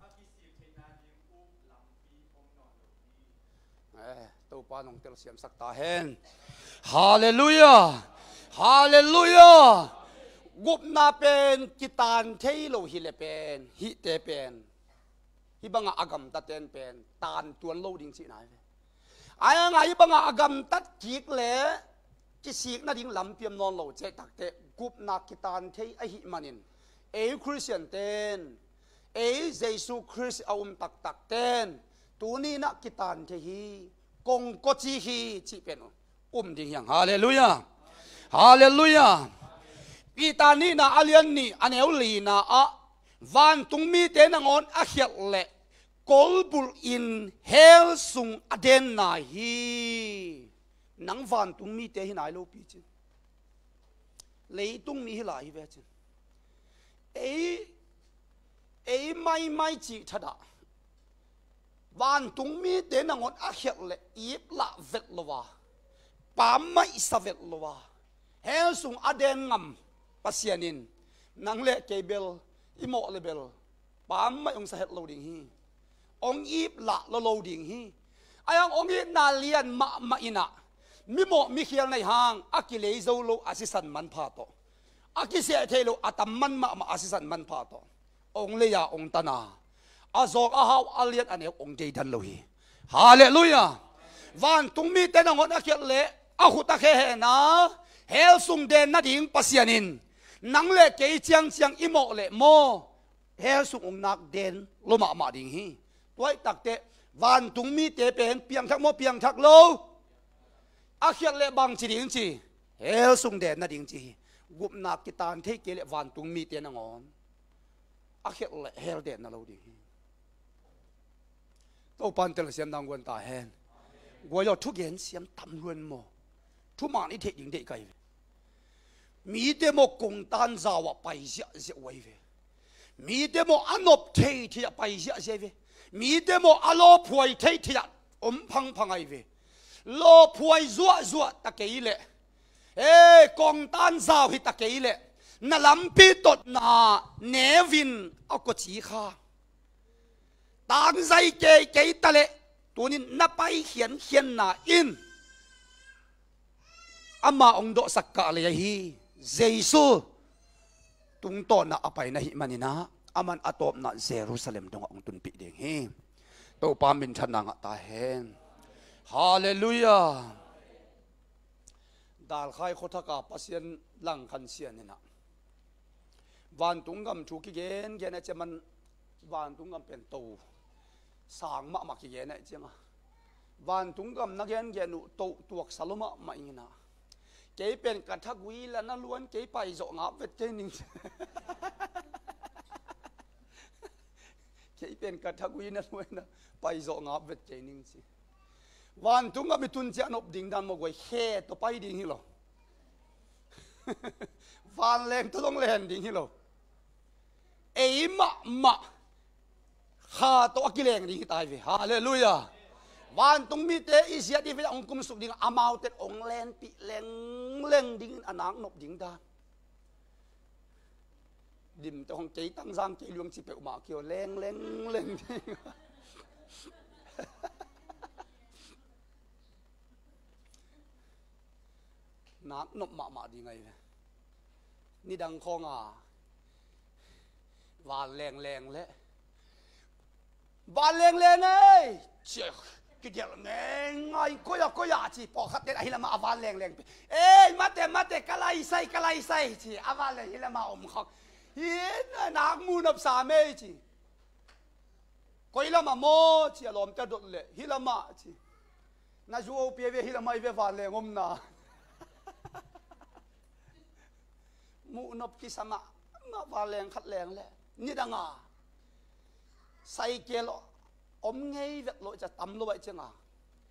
a kisik theihna ding uh lampi om nawn lo hi. Eh, Topa nong telsiamsak ta hen. Halleluiah. Halleluiah. Gupna pen kitan thei lo hi le pen, hihte pen, hih bangah a gamtaten pen tan tuan lo ding cihna hi ve. Ai anga hih bangah a gamtat kik le kisik nading lampi om nawn lo cih takteh gupna kitan thei ahih manin, ei Khristian ten, ei Jesu Khrist a um taktak ten, tuni-in ah kitan thei hi, kongkaw ci hi cih pen um ding hi hang. Halleluiah. Halleluiah. Peter nihna a lian nih a neu lina ah, vantung mite nangawn a khialh leh kolbulh in hell sung a denna hi. Nang vantung mite hi nai lo pi cin, leitung mi hi lai hi ve cin. Ei, ei maimai cih thadah vantung mite nangawn a khialh leh iplah vet lo a, pammaih sa vet lo a, hell sung a den ngam Pasian in nang le kei bel, i mawh le bel pammaih hong sa het lo ding hi. Hong iplah lo lo ding hi. Ai hang hong itna lian mahmah in ah, mimawh mikhial nei hang a kilei zo lo a sisan manpha tawh, a kiseh thei lo a tam man mahmah a sisan manpha tawh hong lei a hong tan a, a zawng a hau a lian a neu hong deidan lo hi. Halleluiah. Vantung mite nangawn a khialh leh a khut a khe hehna, hell sung den nading Pasian in nang le kei ciangciang i mawh leh maw, hell sung hong nak den lo mahmah ding hi. Tua ahih takteh vantung mite pen piangthak maw, piangthak lo? A khialh leh bang ci ding ci? Hell sung den nading ci hi. Gupna kitan thei kei leh vantung mite nangawn a khialh leh hell denna lo ding hi. Topa'n telsiam nang guan ta hen. Guai aw, thugen siam tam luan maw? Thuman i theih ding deih kai ve. Mite maw kongtan zau ah pai ziahziah uh ai ve. Mite maw a nop thei thei ah pai ziahziah ai ve. Mite maw a lawphuai thei thei ah om phangphang ai ve. Lawphuai zuahzuah ta kei leh, e, kongtan zau hi ta kei leh, na lampi totna neu in a kawci kha. Tangzai kei kei ta leh, tunin na pai khiankhianna in ama hong dawhsak kah lei ahi. Jesu tungtawn ah a pai na hih manin ah, aman a tawpna Jerusalem dongah hong tunpih ding hi. Topa minthanna ngah ta hen. Halleluiah. Dalkhai khuathak a Pasian langkhan sian in ah, vantung gam thu kigengen a, cia man vantung gam pen to sang mahmah kigen a, ciang a, vantung gam na gengen uh to tuaksa lo mahmah in ah, kei pen ka thagui la na luan, kei paizawh ngap vet kei ning. Kei pen ka thagui na luan a, paizawh ngap vet kei ning ci. Vantung gam i tun ciang nop ding dan maw guai, khe tawh pai ding hi lo. Vanleng tawh zong len ding hi lo. Ei mahmah kha tawh a kileng ding hi ta hi ve. Halleluiah. Vantung mite i ziat i ve, hong kumsuk ding, amaute hong lenpih lengleng dingin a nak nop ding dan. Dim tawh hong kei tangzang kei luang ci peuhmah kei aw, lengleng leng ding. Nak nop mahmah ding ai ve. Nidang khawng a vanleng leng leh, vanleng leng ei, cia kidelh ngeingai, koi a, koi a ci, pawlkhat ten ahi lamah a vanleng leng pe. Ei, mate, mate, ka laisai, ka laisai ci, a vanleng hi lamah om khawng. Hi na nak mu nop sa mei ci. Koi lamah maw ci, a lawmte dot leh, hi lamah ci. Na zu opi a ve, hi lamah i ve vanleng omna. Muhnop kisa mahmah vanleng khat leng leh. Nidang a saikel om ngei vet lo, ca tam lo ai ciang a,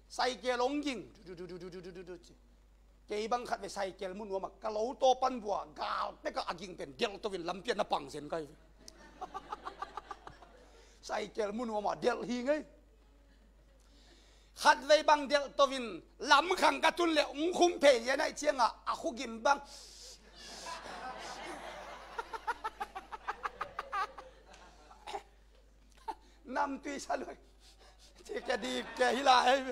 saikel ong ging. Du, du, du, du, ci. Kei bang khat ve saikel mu nuam a, ka lo taw pan bua gal pek a, a ging pen delh to in lampi ah na pang zen kai ve. Saikel mu nuam a delh hi ngei. Khatvei bang delh to in lamkhang ka tun leh ung khum phei lian ai ciang a, a khugim bang namtui sa luai. Ci ke dip ke hi lai.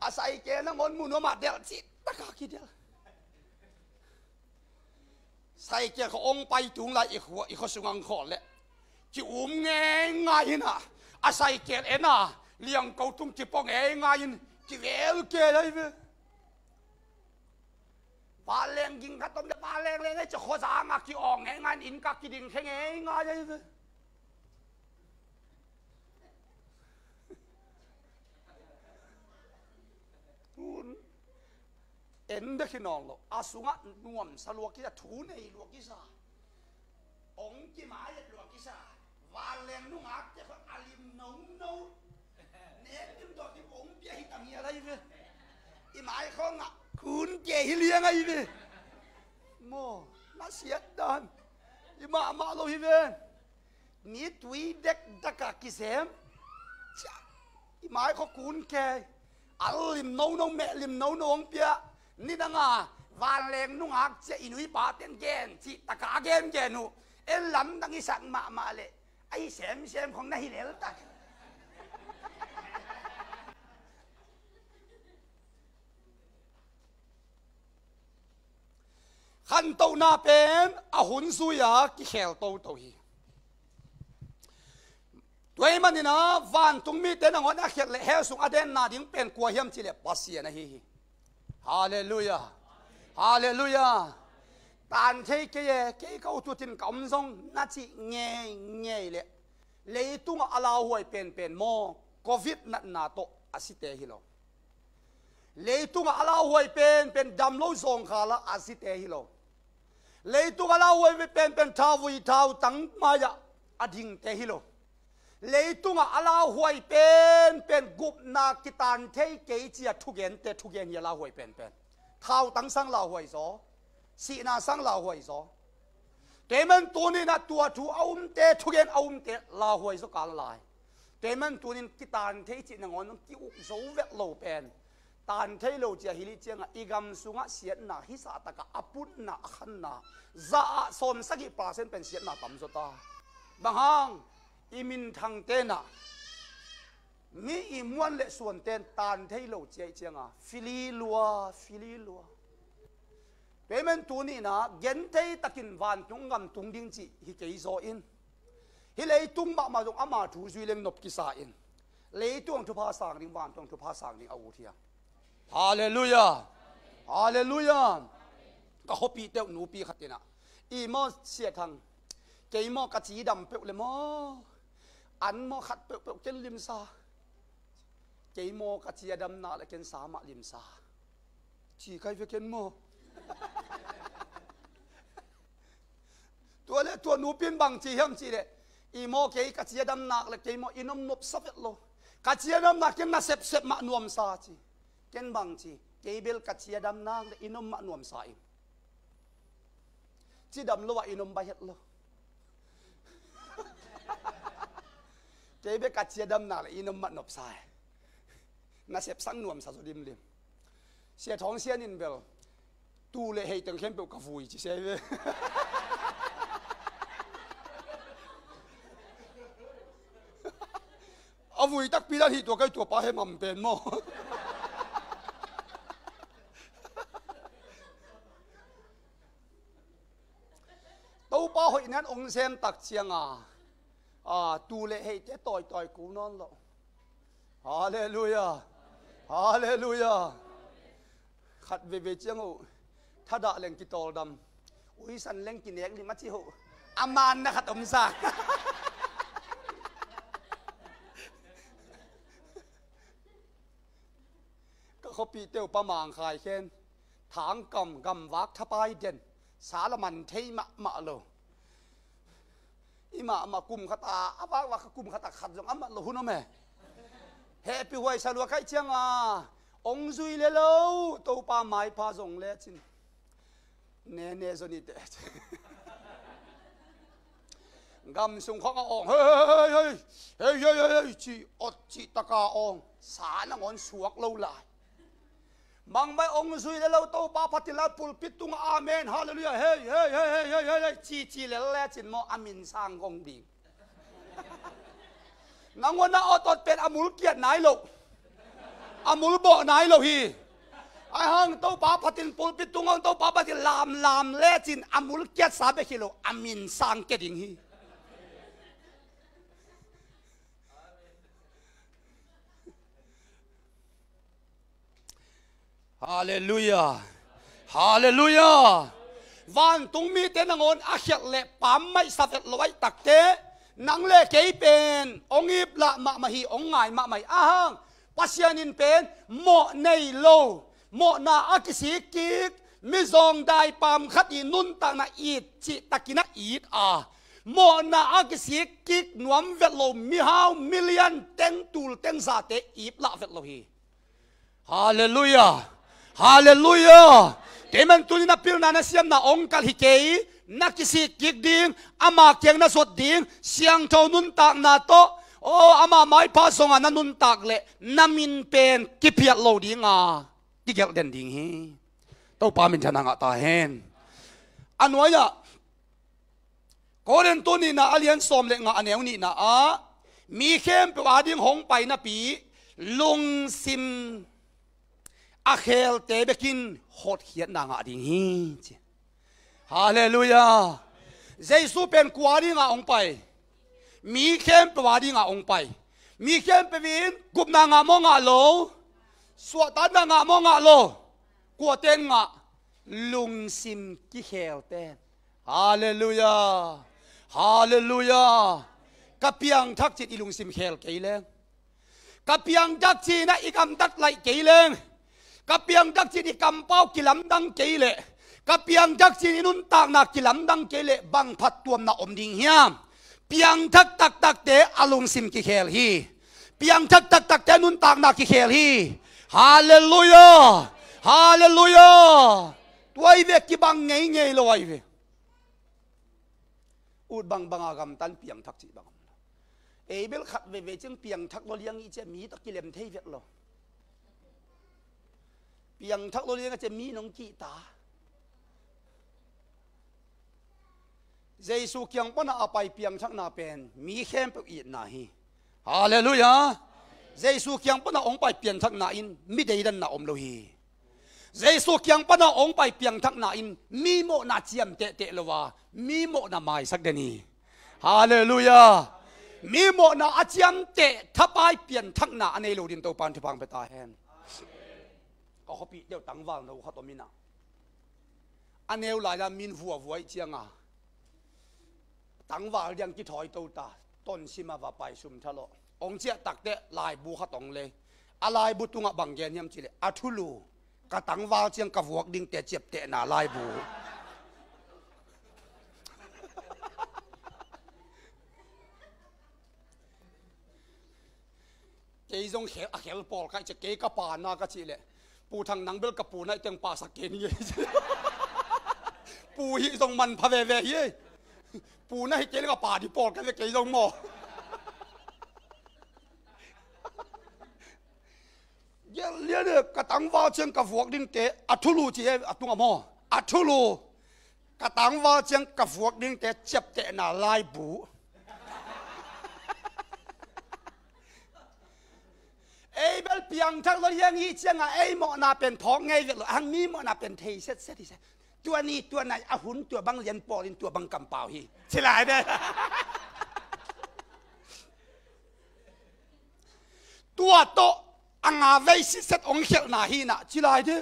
A saikel nangawn mu nuam a delh cih tak a kidelh. Saikel khawng ong pai tung lai i khua, i khua sungah ang khawl leh ki-um ngeingai in ah, a saikel en a, liangko tung kipua ngeingai in kivel kei lai ve. Vanleng ging khat om leh vanleng leng ei ci khuazang ah ki-awng ngeingai in, inn kah kiding khe ngeingai lai ve. Tun en bek hi nawn lo, a sungah nuamsa lua kisa, thu nei lua kisa, ong kimaiat lua kisa. Vanleng nungakte khawng a lim nono, nek lim dawh lim ong pia hi ta ngial ahi ve. I mai khawngah kun ke hi liang ahi ve. Maw, na siat dan i mahmah lo hi ve. Mi tui dekdaka kisem. Cia, i mai khaw kun ke. Al lim nono, meh lim nono hong pia. Nidanga vanleng nungak cia i nuipa ten gen cih taka a gengen uh. En lamdang i sak mahmah leh a hi semsem khong na hi leltak. Khantohna pen a hun zui-a kikhel toto hi. Tua ahih manin ah vantung mite nangawn a khiat leh hell sung a denna ding pen kua hiam cih leh Pasian ahi hi. Halleluiah. Halleluiah. Tan thei kei e, kei ka ut utin ka om zong na cih ngeingei leh leitungah a lauhuai penpen maw, covid natna tawh a site hi lo. Leitungah a lauhuai penpen damlo zawngkhalah a site hi lo. Leitungah a lauhuai penpen thauvui thautang mai-ah a dingte hi lo. Leitungah a lauhuai penpen gupna, kitan thei kei ci-a thugente thugen hi a lauhuai penpen. Thautang sang lauhuai zaw, sihna sang lauhuai zaw. Tua ahih man tuni-in ah tua thu a umte, thugen a umte lauhuai zaw kal lai. Tua ahih man tuni-in kitan thei cih nangawn ki-uk zo vet lo pen, tan thei lo ci-a hilh ciangah i gam sungah siatna hisa takah a putna, a khanna, za ah sawmsagih percent pen siatna tam zaw ta. Bang hang? I minthangte in ah, mi i muan leh suanten tan thei lo ci ahih cianga fili lua, fili lua. Tua ahih man tuni-in ah genthei takin vantung gam tung ding cih hi kei zaw in, hih leitung mahmah zong ama thu zui leng nop kisa in, leitung thupha sang ding, vantung thupha sang ding a ut hiam? Halleluiah. Halleluiah. Ka khuapihte uh nupi khat in ah, i maw Sia Thang, kei maw ka cidam peuh leh maw, an maw khat peuhpeuh ken limsa. Kei maw ka ci a dam nak leh ken sa mah limsa, ci kai ve ken maw. Tua leh tua nupi in bang ci hiam cih leh, i maw kei ka ci a dam nak leh kei maw inn om nopsa vet lo. Ka ci a dam nak ken na sepsep mah nuamsa ci. Ken bang ci, kei bel ka ci a dam nak leh inn om mah nuamsa ing. Cidam lo ah inn om baih het lo. Kei bek ka ci a dam nak leh inn om mah nopsa e. Na sepsak nuamsa zaw dimlim. Sia Thawng Sian in bel, tuu leh hei teng khempeuh ka vui ci sia hi ve. A vui takpi dan hih tua kai tua pa he mam pen maw. Topa hoihna in ong sem tak cianga, a, tuu leh heite tawitawi kul nawn lo. Halleluiah. Halleluiah. Khat veivei ciang uh thadah leng kitawldam, uisan leng kinek lim a ci uh. A manna khat om sa. Ka khuapihte uh pa Mang Khai Khen, thangkam gamvak thapai den, sa la man thei mahmah lo. I mahmah kum khat a, a vakvak kha kum khat a khat zong a mat lo hun om e. Hehpih huai sa lua kaih cianga ong zui le lo, Topa maipha zong lecin nene zaw ni teh. Gam sung khawng a awng, hei, hei, hei, hei, hei, hei, hei, hei, ci awt cih taka awng, sa nangawn suak lo lai. Bangmah ong zui le lo, Topa phat inla pulpit tungah amen, halleluiah, hei, hei, hei, ci, ci lel lecin maw a min sang gong ding. Nangawn a awt awt pen a mul kiat nai lo, a mul bawh nai lo hi. Ahang Topa phatin pulpit tungah Topa phatin lamlam lecin a mul kiatsa bek hi lo, a min sang kia ding hi. Halleluiah. Halleluiah. Vantung mite nangawn a khialh le pammaih sa vet lo aih takte, nang le kei pen ong iplah mahmah hi, ong ngai mahmah hi. Ahang Pasian in pen mawh nei lo, mawhna a kisik kik, mizawng daipam khat i nuntakna it cihtakin a it a, mawhna a kisik kik nuam vet lo mihau milian teng tul teng zate iplah vet lo hi. Halleluiah. Halleluiah. Kei man tunin a pilna na siamna ong kalh hi kei, na kisik kik ding, ama kiang na zuat ding, siangtho nuntakna tawh, aw, ama maipha zonga na nuntak leh na min pen kiphiat lo dinga kigelh den ding hi. Topa minthanna ngah ta hen. A nuai-ah Korin tu nihna a lian sawm le nga a neu nihna ah, mi khempeuh ading hong pai napi lungsim a khelte bekin hotkhiatna ngah ding hi, ci. Halleluiah. Jesu pen kua dinga hong pai? Mi khempeuh adinga hong pai. Mi khempeuh in gupna ngah maw ngah lo, suahtakna ngah maw ngah lo? Kuaten ngah? Lungsim kikhelte. Halleluiah. Halleluiah. Ka piangthak cin i lungsim khel kei leng, ka piangthak cinah i gamtat laih kei leng, ka piangthak cin i kampau kilamdang kei leh, ka piangthak cin i nuntakna kilamdang kei leh bang phattuamna om ding hiam? Piangthak taktakte a lungsim kikhel hi. Piangthak taktakte nuntakna kikhel hi. Halleluiah. Halleluiah. Tua i ve kibang ngeingei lo ahi ve. Ut bangbanga gamtan piangthak cih bang om lo. Ei bel khat veve ciang piangthak lo liang i cia mi tawh kilem thei vet lo. Piangthak lo liang a cia mi nong kihta. Jesu kiang pana a pai piangthakna pen mi khempeuh itna hi. Halleluiah. Jesu kiang pana hong pai piangthakna in mi deidanna om lo hi. Jesu kiang pana hong pai piangthakna in mi mawhna ciamtehteh lo a, mi mawhna maisak den hi. Halleluiah. Mi mawhna a ciamteh thapai pianthakna a nei lo din Topan thupha pia ta hen. Ka khuapih deuh tangval no khat om inah, a neu lai-a min vuavua ih cianga tangval diang kithawi to ta, tonsima va pai sum thalawh. Ong ciah takteh laibu khat ong lei. A laibu tungah bang gen hiam cileh, a thulu, ka tangval ciang ka vuak dingte ciaptehna laibu. Kei zong khel, a khel pawl kai cia, kei ka pana ka cih leh, Pu Thang nang bel ka puna i teng pasak kei ni. Pu hih zong manpha veve hi. Puna hi kei le ka pa di pawl kai ve kei zong maw. Gel lian e, ka tangval ciang ka vuak dingte, a thulu ci he a tungah maw. A thulu. Ka tangval ciang ka vuak dingte ciaptehna laibu. Ei bel piangthak lo hiang hi cianga ei mawhna pen phawk ngei vet lo, ahang mi mawhna pen thei setset hi se. Tua ni tua nai a hun tua bang lian pawlin tua bang kampau hi. Ci lai de. Tua tawh a nga vei sitset ong khialhna hi na, ci lai de.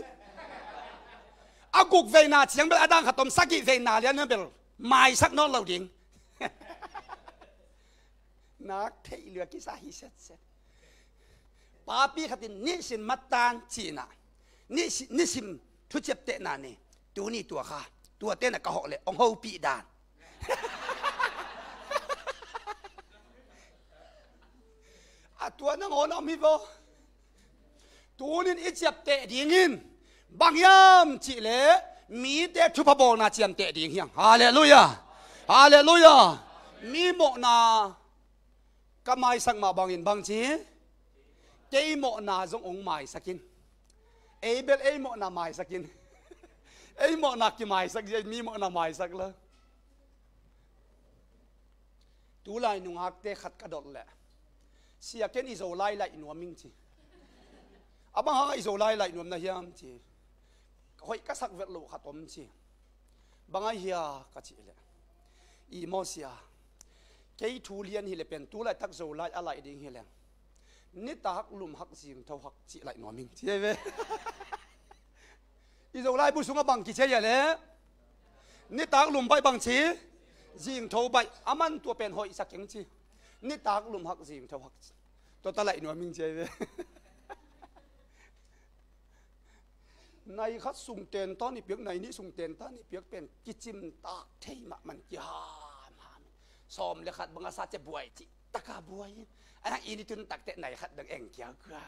A guk veina ciang bel a dang khat om, sagih veina lian bel maisak nawn lo ding. Nak theih lua kisa hi setset. Papi khatin nisim matan cina, nisim, nisim thuciaptehna ni, tuni tua kha, tua tena ka hawh le ong hopih dan. A tua nangawn a om hi vo. Tunin i ciapteh dingin bang hiam cihleh mite thupha bawlna ciamteh ding hiam. Halleluiah. Halleluiah. Mi mawhna ka maisak mah bangin bang ci? Kei mawhna zong ong maisak in. Ei bel ei mawhna maisak in. Ei mawhna kimaisak zia, mi mawhna maisak la. Tulai nungakte khat ka dot leh, sia ken i Zolai laih nuam ing ci. A bang hanga i Zolai laih nuam na hiam ci. khoih ka sak vet loh khat om ci. Bang a hia ka cih leh, i maw sia, kei thu lian hileh pen tu laitak Zolai a laih ding hileh nitak lum hak zingtho hak cih laih nuam ing ci ei ve. I Zolai bu sungah bang kici ei a leh, nitak lum baih bang ci, zingtho baih, a man tua pen hoihsak keng ci. Nitak lum hak zingtho hak ci. Tua ta laih nuam ing ci ei ve. Nai khat sung ten ta ni piak, nai nih sung ten ta ni piak pen kicim tak thei mahmah, kihamham. Sawm le khat bang a sa cia buai cih taka buai in, a nak i ni tun takte nai khat dang eng kiau kua.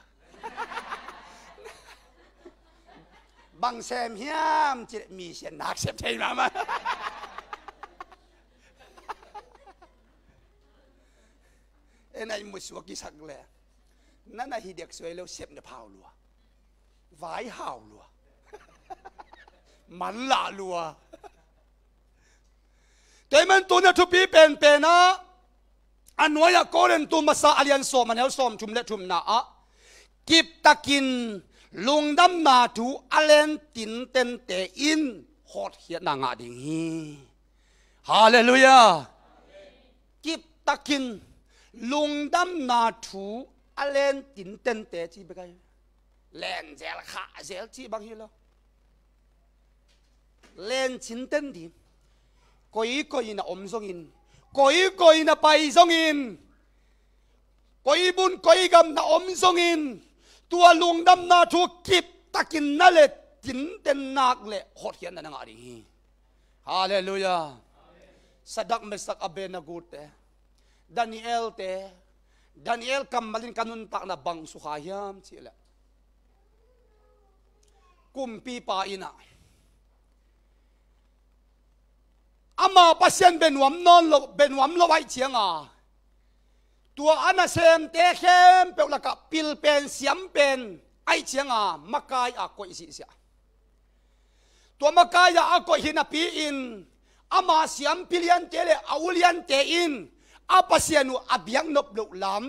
Bang sem hiam cih leh mi sian nak sem thei mahmah. E nai musuak kisak leh, na na hi dek suai lo, sep na phau lua. Vai hau lua. Man lah lua. Tei man tuna thupi penpen ah, a nuai-ah Korin tu masa a lian sawm a neu sawm thum le thumna ah, kiptakin lungdamna thu a len tintente in hotkhiatna ngah ding hi. Halleluiah. Kiptakin lungdamna thu a len tintente ci bek ahi. Len zel khah zel cih bang hi lo. Len cinten ding. Koikoi na om zongin, koikoi na pai zongin, koi bun koi gam na om zongin, tua lungdamna thu kiptakin na len tinten nak leh hotkhiatna na ngah ding hi. Halleluiah. Sadak, Mesak, Abednego te, Daniel te, Daniel kammal in ka nuntakna bang sukha hiam cih leh, kumpipa in ah ama Pasian bia nuam nawn lo, bia nuam lo ahih ciangin, tua a nasemte khempeuh lakah pil pen siam pen ahih ciangin makai a koih ziahziah. Tua makai a a koih hi napi-in ama siampi liante le a uliante in a Pasian uh a biak nop loh lam,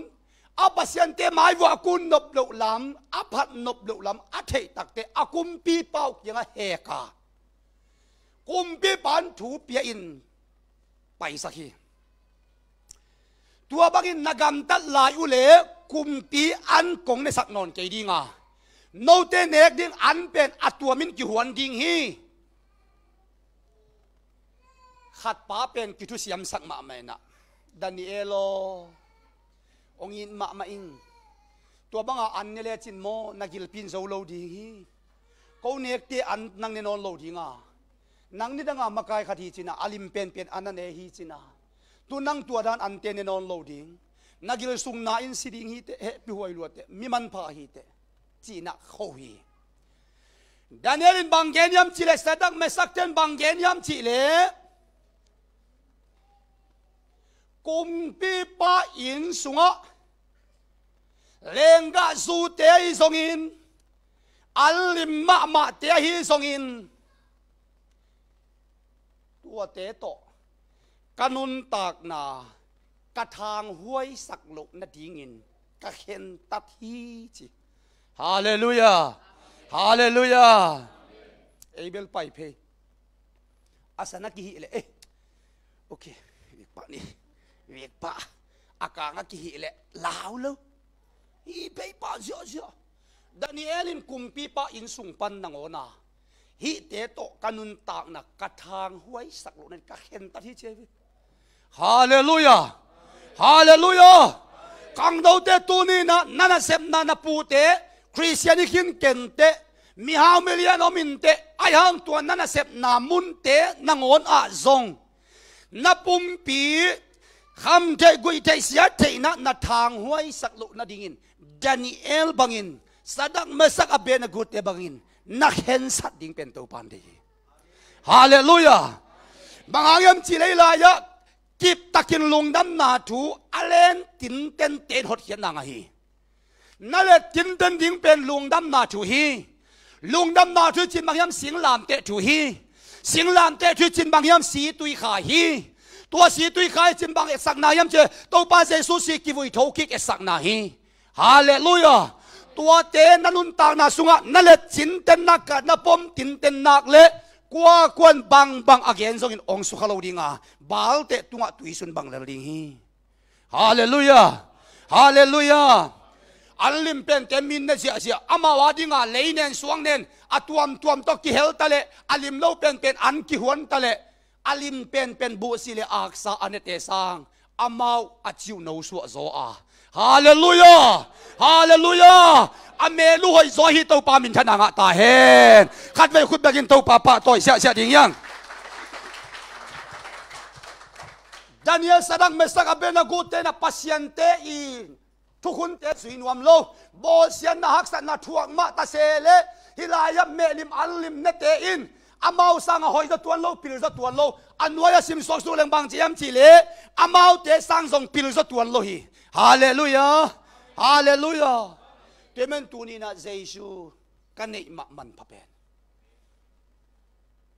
a pasiante mai vuah a kun nop loh lam, a phat nop loh lam a theih takteh a kumpipa uh kiangah hek a, kumpipa in thu pia-in paisak hi. Tua bangin na gamtat lai uh leh kumpi an kong nesak nawn kei ding a, note nek ding an pen a tuamin kihuan ding hi. Khatpa pen kithusiamsak mahmah in ah, Daniel aw, hong it mahmah in. Tua banga an ne lecin maw na gilpi in zo lo ding hi. Ko nekte an nang ne nawn lo ding a, nang nidanga makai khat hi cin a, a lim penpen an a ne hi cin a, tu nang tua dan ante ne nawn lo ding. Na gilsungna in si ding hi teh, hehpih huai lua teh, mi manpha hi teh, ci-in ah kho hi. Daniel in bang gen hiam cih leh, Sadak, Mesak ten bang gen hiam cih leh, kumpipa inn sungah lenggah zute ahi zongin, an lim mahmahte ahi zongin, tuate tawh ka nuntakna ka thanghuaisak loh nadingin ka khentat hi ci. Halleluiah. Halleluiah. Ei bel pai phei. A san a kihih leh, eh, okay, vekpa ni, vekpa. A kang a kihih leh lau lo. Hi phei pah ziahziah. Daniel in kumpipa inn sung pan nangawn a, hihte tawh ka nuntakna ka thanghuaisak loh nading ka khentat hi ci hi. Halleluiah. Halleluiah. Kangdote, tuni-in ah na nasepna, na pute Khristian hi khin ken teh, mihau milian om in teh, ahi hang tua na nasepna munte nangawn ah zong na pumpi khamtheih, guihtheih, siattheihna na thanghuaisak loh nadingin Daniel bangin, Sadak, Mesak, Abednego te bangin na khensat ding pen Topa in deih hi. Halleluiah. Bang hang hiam cih leh, hih lai-ah kiptakin lungdamna thu a len tintente in hotkhiatna ngah hi. Na len tinten ding pen lungdamna thu hi. Lungdamna thu cih bang hiam, singlamteh thu hi. Singlamteh thu cih bang hiam, situikhai hi. Tua situikhai cih bang etsakna hiam cih leh, Topa Jesu si kivui thokik etsakna hi. Halleluiah. Tuate na nuntakna sungah na letcin tennak ka na pom tintennak le kua kuan bangbang a gen zongin ong sukha lo dinga, Baalte tungah tuisun bang lel ding hi. Halleluiah. Halleluiah. An lim pente min ne ziahziah, amau a dinga leinen suangnen a tuamtuam tawh kihel ta leh, a lim lo penpen an kihuan ta leh, a lim penpen buhsi le aksa a nete sang amau a ciuhno suah zaw a. Halleluiah. Halleluiah. A melu hoih zaw hi. Topa minthanna ngah ta hen. Khatvei khut bekin Topa pahtawi siahsiah ding hiang. Daniel, Sadrak, Mesak, Abednego te na pasiante i thukhunte zui nuam lo. Bawlsiatna haksatna thuak mah ta se le, hih lai-ah mehlim an lim nete in amau sangah hoih zaw tuan lo, pil zaw tuan lo. A nuai-ah simsuak suk leng bang ci hiam cih leh, amaute sang zong pil zaw tuan lo hi. Halleluiah. Halleluiah. Tua man tuni-in ah Jesu ka neih mah manpha pen,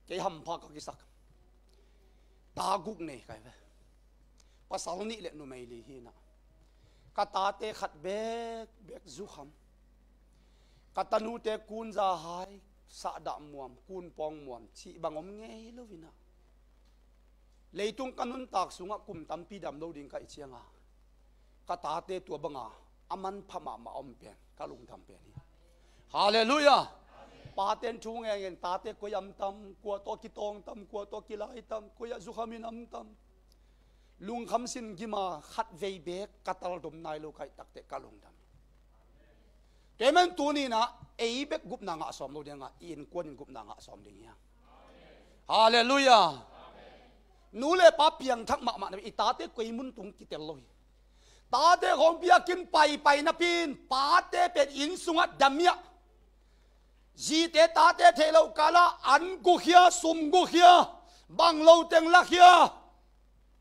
kei hampha ka kisak. Ta guk nei kai ve. Pasal nih le numei li hi-in ah, ka tate khat bekbek zukham, ka tanute kunza hai, sahdah muam, kunpawng muam cih bang om ngei lo-in ah, leitung ka nuntak sungah kum tampi dam lo ding ka hih cianga, ka tate tua banga a manpha mahmah a om pen ka lungdam pen hi. Halleluiah. Paten thu ngengen, tate koi am tam, kua tawh kitawng tam, kua tawh kilai tam, koi ah zukham in am tam, lungkham sin gima khatvei bek ka taldom nai lo ka hih takteh ka lungdam hi. Tua man tuni-in ah ei bek gupna ngah sawm lo dinga, i innkuan in gupna ngah sawm ding hiang. Halleluiah. Nu le pa piangthak mahmah na, i tate koi mun tung kitel lo hi. Tate khawng biakinn paipai napi-in, pate pen inn sungah damiah, zite tate theih loh kalah an gukhia, sum gukhia, bang lo teng lakhia.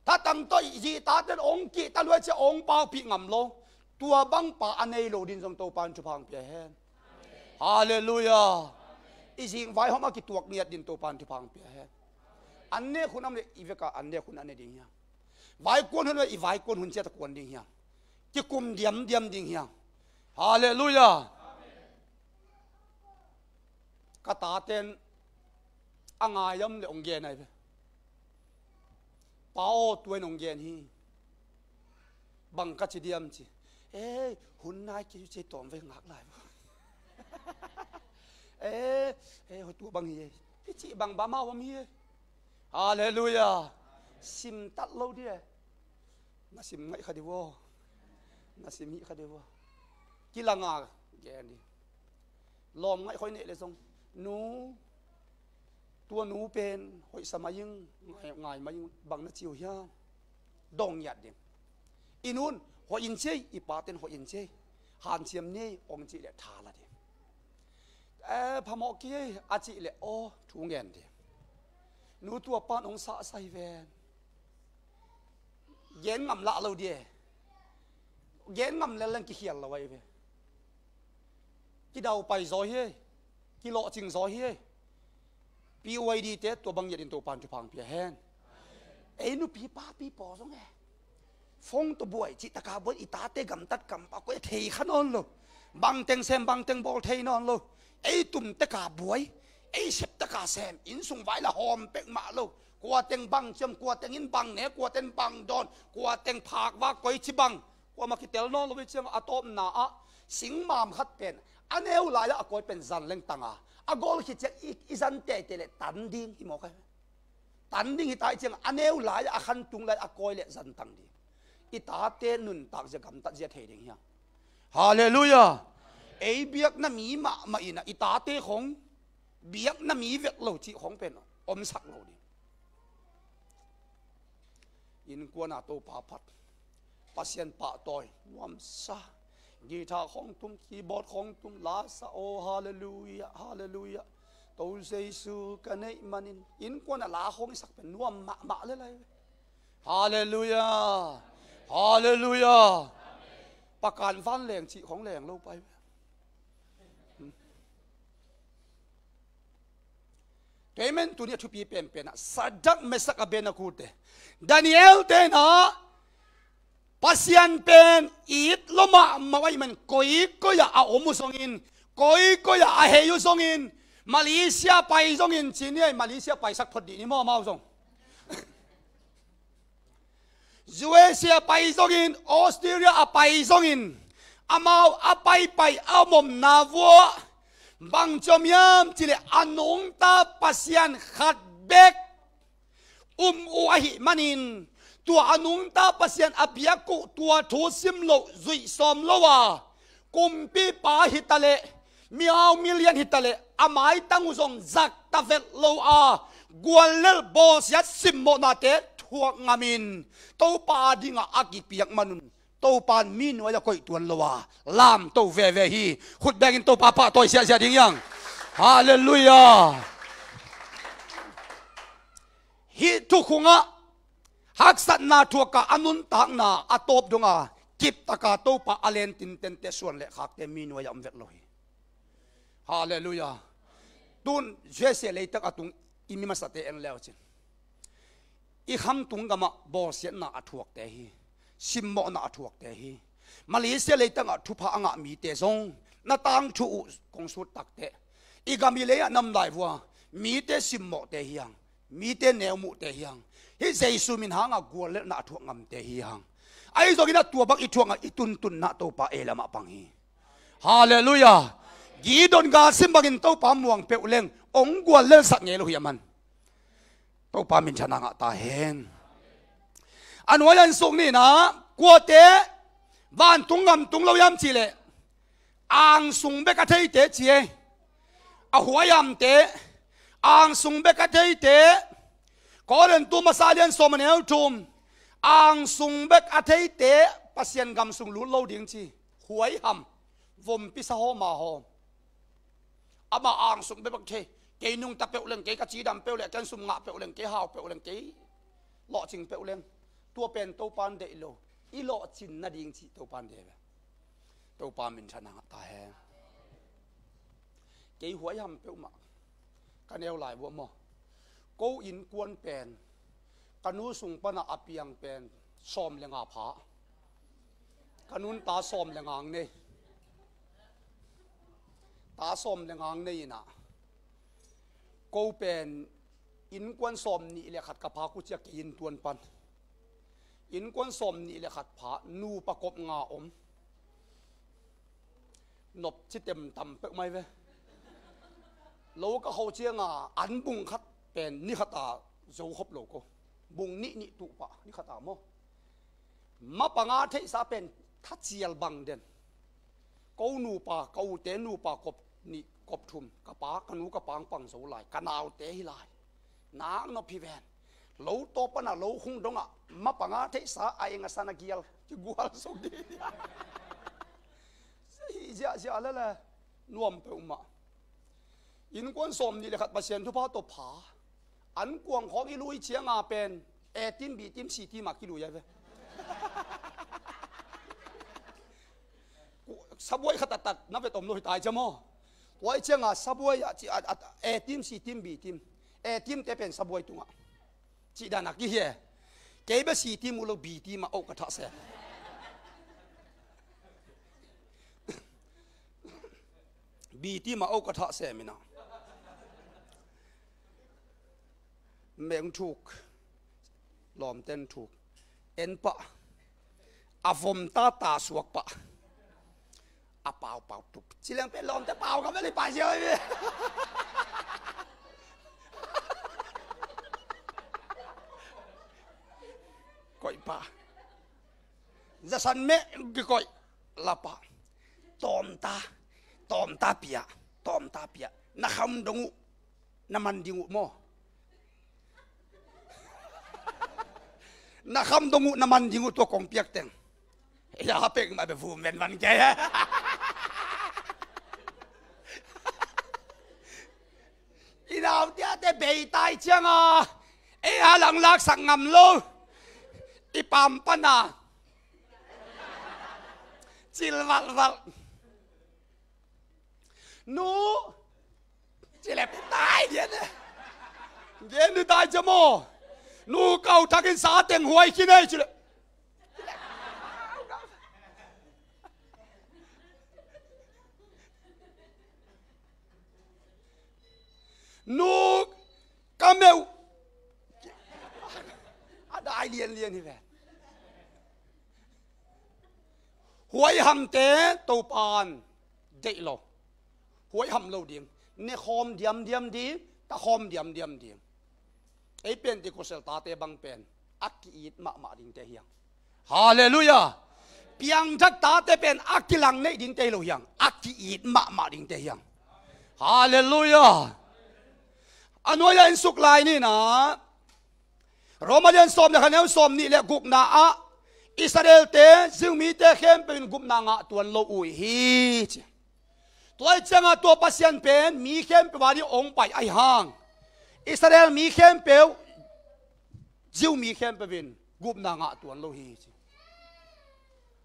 Thatang tawh zi taten ong kihta luai cia ong paupih ngam lo. Tua bang pa a nei lo din zong Topa in thupha hong pia hen. Halleluiah. I zing vaihawm a kituak ngiat din Topa in thupha hong pia hen. An nek hun a om le i veka an nek hun a ne ding hiam? Vaikuan hun a om le i vaikuan hun ciat a kuan ding hiam? Kikum diamdiam ding hiam? Halleluiah. Ka taten a ngai om le ong gen ai ve. Pa aw, tua in ong gen hi. Bang ka ci diam ci. Ei, hun nai kei ci tawm ve ngak lai bo. Ei, ei, tua bang hi ei. I cih bang bang mah om hi ei. Halleluiah. Sim tat lo di e. Na sim ngaih kha di vo. Na sim hih kha di vo. Kilanga gen di. Lawm ngaih khoi neih le zong, nu, tua nu pen hoih sa mai ing, ngai, ngai mai ing, bang na ci uh hiam? Dong ngiat ding. I nun hoih in ci ei, i paten hoih in ci ei. Hanciam ni ei ong cih le tha la ding. Eh, phamawh kei ei a cih le aw thu ngen ding. Nu, tua pan ong sahsah hi ven. Gen ngam lah lo di e. Gen ngam lel leng kikhial lo ahi ve. Kidaupai zaw hi ei. Kilawhcing zaw hi ei. P Y D te tua bang ngiat in Topa in thupha hong pia hen. Ei nupi papi pawl zong e, phone tawh buai cih taka buai, i tate gamtat kam pa koi a thei kha nawn lo. Bangteng sem bangteng bawl thei nawn lo. Ei tum teka buai, ei sep teka sem, inn sung vai la hawm pek mah lo. Kua teng bang ciam, kua teng in bang ne, kua teng bang dawn, kua teng phak va koi ci bang, kuamah kitel nawn lo. Ei ciang a tawpna ah singmam khat pen a neu lai-ah a kawi pen zan leng tanga, a gawl khit ciang i, i zan teitei le tan ding hi mawk ai. Tan ding hi ta i ciang a neu lai-ah a khan tung lai a kawi le zan tang ding. I tate nuntak zia gamtat zia thei ding hiam? Halleluiah. Ei biakna mi mahmah in ah i tate khong biakna mi vet lo cih khong pen omsak lo ding. Innkuan a Topa phat, Pasian pahtawi nuamsa. Guitar khong tum, keyboard khong tum, la sa, oh, halleluiah, halleluiah. To Jesu ka neih manin. Innkuan a la khong i sak pen nuam mahmah le lai ve. Halleluiah. Halleluiah. Pakan van leng cih khong leng lo pai ve. Tua ahih man tuni a thupi penpen ah Sadrak, Mesak, Abednego te, Daniel te in ah Pasian pen it lo mahmah ahih man koikoi ah a om uh zongin, koikoi ah a hei uh zongin, Malaysia pai zongin, ci ni ei, Malaysia paisak phot dih ni maw, amau zong. U S A a pai zongin, Australia a pai zongin, amau a paipai a omomna vuah bang ci om hiam cih leh a nungta Pasian khat bek um uh ahih manin, tua a nungta Pasian a biak uh, tua thu sim loh, zuih sawm lo a, kumpipa hi ta leh, mihau milian hi ta leh, a maitang uh zong zak ta vet lo a, guallelh bawlsiat simmawhnate thuak ngamin, Topa dingah a kipiak manun, Topa in mi nuai-ah koih tuan lo a, lamto veve hi. Khut bengin Topa pahtawi siahsiah ding hiang. Halleluiah. Hih thukhungah haksatna thuakah a nuntakna a tawp donga kiptaka Topa a len tintente, suan le khakte mi nuai-ah om vet lo hi. Halleluiah. Tun U S A leitang a tung i mi masate en leucin, i khamtung gamah bawlsiatna a thuakte hi. Simmawhna a thuakte hi. Malaysia leitangah thupha a ngah mite zong na tangthu uh kong sut takteh, i gam i lei-ah nam laivua mite simmawhte hi hang. Mite neumuhte hi hang. Hih Jesu min hangah guallelhna a thuak ngamte hi hang. Ahi zongin a tua bang i thuak ngah i tuntunna Topa ei lamah pang hi. Halleluiah. Gideon galsim bangin Topa muang peuh leng ong guallelhsak ngei lo hi a man. Topa minthanna ngah ta hen. A nuai-ah en suk ni in ah, kuate vantung gam tung lo hiam cih leh, angsung bek a theite ci ei. A huaihamte, angsung bek a theite. Korintu masa lian sawm a neu thum, angsung bek a theite Pasian gam sung lut lo ding ci. Huaiham, vompi sa hawma haw. Amah angsung bek bek thei. Kei nungta peuh leng, kei ka cidam peuh leng, ken sum ngah peuh leng, kei hau peuh leng, kei lawhcing peuh leng. Tua pen Topa in deih lo. I lawhcin nading cih Topa in deih ve. Topa minthanna ngah ta hen. Kei huaiham peuhmah. Ka neu lai vua maw. Ko innkuan pen, ka nu sung panah a piang pen sawm le nga pha. Ka nun ta sawm le nga nei. Ta sawm le nga nei in ah, ko pen innkuan sawm nih le khat ka phak uh ciang kei inntuan pan. Innkuan sawm nih le khat pha, nupa kop nga om. Nop ci tem tam peuh mai ve. Lo ka kho cianga an bung khat pen ni khata zo khop lo ko. Bung nih nih tuh pah ni khata maw. Mapanga theihsa pen thacial bang den. Ko nupa, ka ute nupa kop nih kop thum, ka pa, ka nu ka pangpang zo lai, ka naute hi lai. Nak nop hi ven. Lo tawpana lo khung dongah mapanga theihsa a eng a san a gial kigual suk dih. Hi ziahziah lele nuam peuhmah. Innkuan sawm nih le khat Pasian thupha tawh pha. An kuang khawng i lui cianga pen A team, B team, C team ah kilui ai ve. Sabuai khat a tat na vet om lo hi tai cia maw. Tua i cianga sabuai ah ci, a, a, A team, C team, B team. A team te pen sabuai tungah cih dan a kihia. Kei bia C team uh lo, B team ah oh ka thah sem. B team ah oh ka thah sem ina. Meng thuk. Lawmten thuk. En pah. A vom ta ta suak pah. A pau pau tuk. Ci leng pen lawmte pau ka mel hi pai sia oi. Koih pah. Zasan meh kikoih lapa. Tawmta, tawmta pia, tawmta pia. Na kham dong uh, na man ding uh maw. Na kham dong uh, na man ding uh tua kong piak teng. Ya pek ma be vum ven van kei. I naute a te beitai cianga ei a lang laksak ngam lo. I pam pana cil valval. Nu cile pi tai dia ne. Dia nu tai jamo. Nu kau takin sa teng huai kine cile. Nu, ka meuh. A dai lianlian hi ve. Huaihamte Topan deih lo. Huaiham lo ding. Ne khawm diamdiam ding, ta khawm diamdiam ding. Ei Pentecost tate bang pen a ki-it mahmah dingte hiang. Halleluiah. Piangthak tate pen a kilang neih dingte hi lo hiang, a ki-it mahmah dingte hiang. Halleluiah. A nuai-ah in suk lai ni na, Roma lian sawm le khat, neu sawm nih le gukna ah Israelte, Jew mite khempeuh in gupna ngah tuan lo uh hi ci. Tua ih ciangah tua Pasian pen mi khempeuh a ding hong pai ahi hang, Israel mi khempeuh, Jew mi khempeuh in gupna ngah tuan lo hi ci.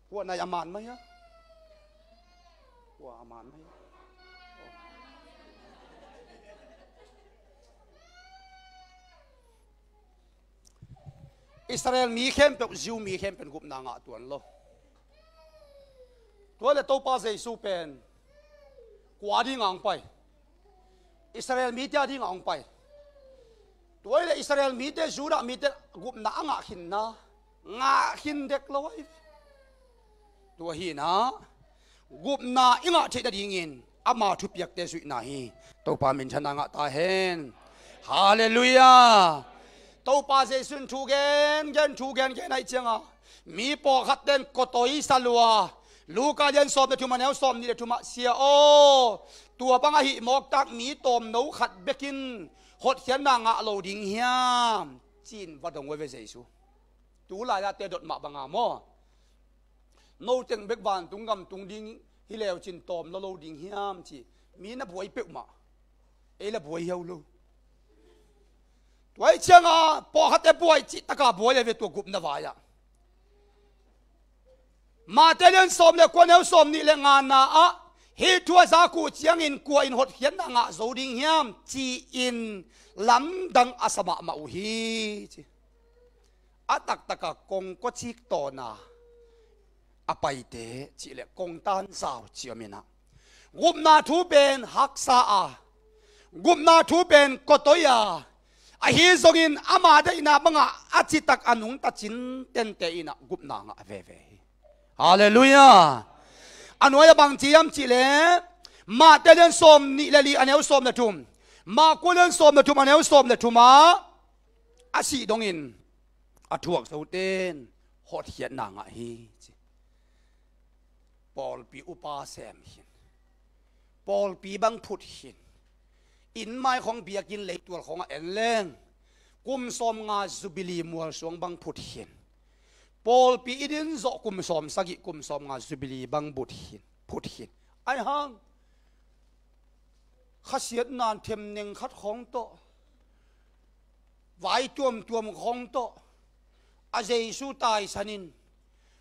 Kua nai a man mai a? Kua a man mai a? Israel mi khempeuh, Jew mi khempeuh in gupna ngah tuan lo. Tua le Topa Jesu pen kua ding a hong pai? Israel mite a ding a hong pai. Tua le Israel mite, Judah mite gupna a ngah khinna, ngah khin dek lo ahi. Tua hi na, gupna i ngah theih nadingin ama thupiakte zuihna hi. Topa minthanna ngah ta hen. Halleluiah. Topa Jesu in thu gengen, thu gengen aih cianga mi pawlkhat ten kotoi sa lua. Luka lian sawm le thum, a neu sawm nih le thum ah, Sia aw, tua bang ahih mawktak mi tawmno khat bekin hotkhiatna ngah lo ding hiam? Ci-in va dong uh ve Jesu. Tu lai-ate dot mah banga maw? No teng bek vantung gam tung ding hi leu cin tawm lo lo ding hiam ci. Mi na buai peuhmah. Ei la buai hiau lo. Tua ih cianga pawlkhatte buai cih taka buai a ve tua gupna vai-ah. Mate lian sawm le kua, neu sawm nih le ngana ah, hih thu a zak uh ciangin kua in hotkhiatna ngah zo ding hiam ci-in lamdang a sa mahmah uh hi ci. A taktaka kongkocik tawna a paite cih le kongtan zau ci om inah, gupna thu pen haksa a, gupna thu pen kotoi a, ahi zongin ama deihna bangah a citak a nungta cin tente inah gupna ngah veve hi. Halleluiah. A nuai-ah bang ci hiam cih le, Mate lian sawm nih le li, a neu sawm le thum, Maku lian sawm le thum, a neu sawm le thum ah, a sih dongin a thuak zote in hotkhiatna ngah hi ci. Pawlpi upa sem khin, pawlpi bang phut khin, innmai khawng, biakinn leitual khawngah en leng kum sawmnga Jubilee mualsuang bang phut khin, pawlpi i din zawh kum sawmsagih, kum sawmnga Jubilee bang but khin, phut khin. Ahi hang khasiatna themneng khat khawng tawh, vai tuamtuam khawng tawh, a Jesu taisanin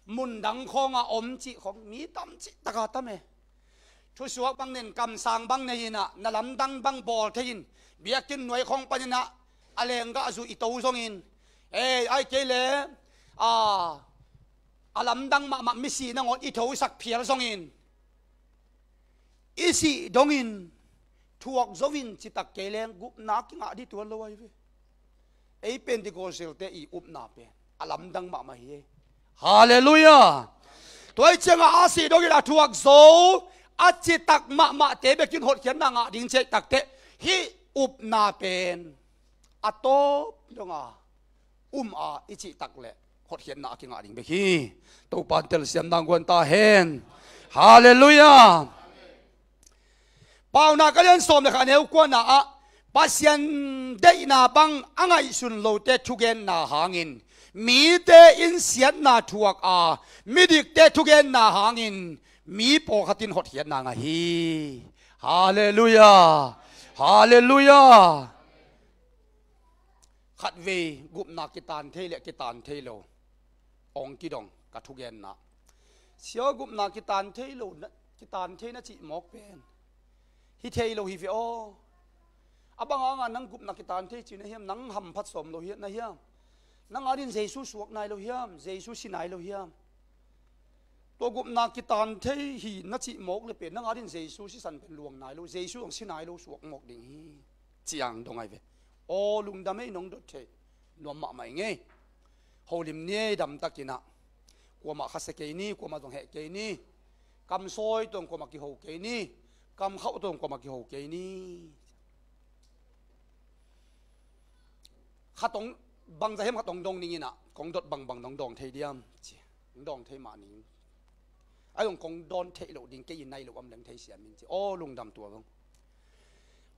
mundang khawngah om cih khawng mi tam cih taka tam e. Thusuak bang nei-in, kamsang bang nei-inah, na lamdang bang bawl thei-in, biakinn nuai khawng paninah a lenggahzu i to zongin, ei, ai kei le, a, a lamdang mahmah misi nangawn i thosak phial zongin, i sih dongin thuak zo in citak kei leng gupna kingah dih tuan lo ahi ve. Ei Pentecostal-te i upna pen a lamdang mahmah hi. Halleluiah. Tua ih ciangah a sih dongin a thuak zo, a citak mahmahte bekin hotkhiatna ngah ding ci ahih takteh, hih upna pen a tawp donga um a i cihtak leh hotkhiatna a kingah ding bek hi. Topa in telsiamna guan ta hen. Halleluiah. Paunak a lian sawm le khat, a neu kuana ah, Pasian deihna bang a ngaihsun lote thugenna hangin, mite in siatna thuak a, midikte thugenna hangin mi pawlkhat in hotkhiatna ngah hi. Halleluiah. Halleluiah. Khatvei gupna kitan thei le kitan thei lo hong kidong ka thugenna. Sia, gupna kitan thei lo na, kitan thei na cih mawk pen hi thei lo hi ve aw. A bang hangah nang gupna kitan thei ci na hiam? Nang hamphat sawm lo hi na hiam? Nang adin Jesu suak nai lo hiam? Jesu si nai lo hiam? Tua gupna kitan thei hi na cih mawk le pen nang adin Jesu sisan pen luang nai lo, Jesu zong si nai lo, suak mawk ding hi. Ciang dong ai ve. Aw lungdam ei, nong dot theih nuam mahmah i ngei. Holim ni ei, damtakin ah. Kuamah khasia kei ni, kuamah zong heh kei ni. Kam sawi tawh kuamah kiho kei ni. Kam khauh tawh kuamah kiho kei ni. Khat hong, bangzah hiam khat hong dong ning in ah, kong dot bangbang nong dawng thei diam ci. Hong dawng thei mah ning. Ai zong kong dawn theih loh ding, kei in nai loh om leng thei siam in ci. Aw lungdam tua bang.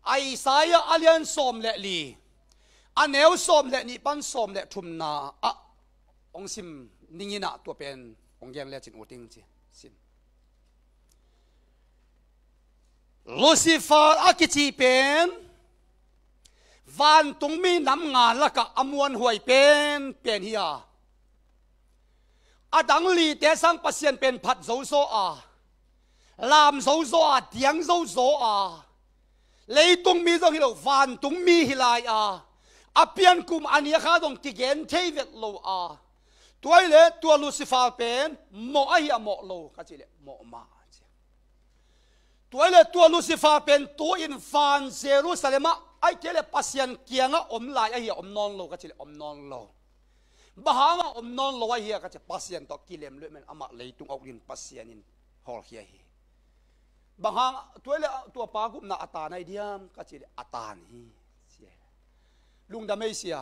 Isaiah a lian sawm le li, a neu sawm le nih pan sawm le thumna ah hong sim ning in ah, tua pen hong gen lecin ut ing ci. Sim. Lucifer a kici pen vantungmi nam nga lakah a muanhuai pen pen hi a, a dang lite sang Pasian pen phat zozaw a, lam zozaw a, diang zozaw a, leitungmi zong hi lo, vantungmi hi lai a, a piankum a nia kha zong kigen thei vet lo a, tua hi leh tua Lucifer pen mawh ahi a mawh lo ka cih leh mawh mah a ci. Tua hi leh tua Lucifer pen tu-in van Jerusalem ah, ahih kei leh Pasian kiangah om lai ahi a om nawn lo ka cih leh om nawn lo. Bang hangah om nawn lo ahi a ka cih leh Pasian tawh kilem lua ahih manin amah leitung a uk dingin Pasian in hawlkhia hi. Bang hang, tua hi leh tua pa gupna a tan ahi diam ka cih leh a tan hi. Lungdam ei sia.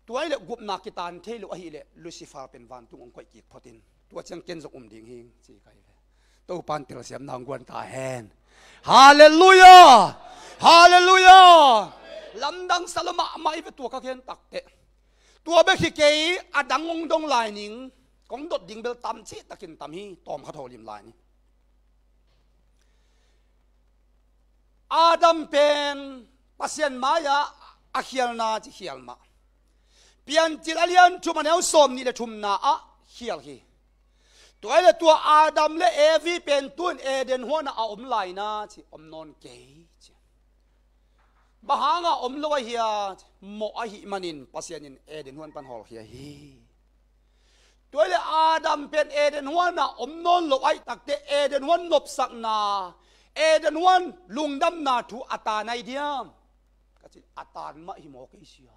Tua hi leh gupna kitan thei lo ahih leh Lucifer pen vantung hong koih kik phot in. Tua ciang ken zong um ding hi ci ka hi ve. Topa'n telsiamna hong guan ta hen. Halleluiah. Halleluiah. Lamdang sa lua mahmah hi ve tua ka gen takteh. Tua bek hi kei, a dang hong dong lai ning. Kong dot ding bel tam cihtakin tam hi, tawm khat holim lai ni. Adam pen Pasian mai-ah a khialna ci khial mah. Piancil a lian thum a neu sawm nih le thumna ah khial hi. Tua hi leh tua Adam le Evi pen tu-in Eden huanah a om lai na ci, om nawn kei ci. Bang hangah om lo ahi a, mawh ahih manin Pasian in Eden huan pan hawlkhia hi. Tua hi leh Adam pen Eden huanah om nawn lo ahih takteh Eden huan nopsakna, Eden huan lungdamna thu a tan ahi diam ka cih leh a tan mah hi maw kei sia.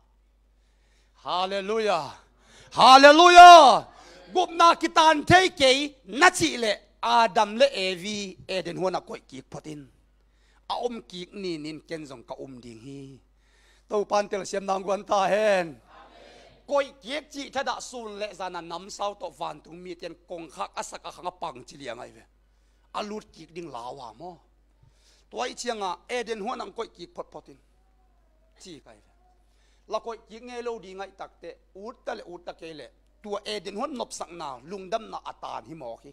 Halleluiah. Halleluiah. Gupna kitan thei kei na cih leh Adam le Evi Eden huanah koih kik phot in. A om kik ninin ken zong ka um ding hi. Topa'n telsiamna hong guan ta hen. Koih kik cih thadah sun le zan a namsau tawh vantung mite in kongkhak a sak a khang a pang ci liang ahi ve. A lut kik ding lau a maw. Tua ih ciangah Eden huanah hong koih kik photphot in ci ka hi ve. La koih kik ngei lo ding ahih takteh ut ta le ut ta kei leh tua Eden huan nopsakna lungdamna a tan hi mawk hi.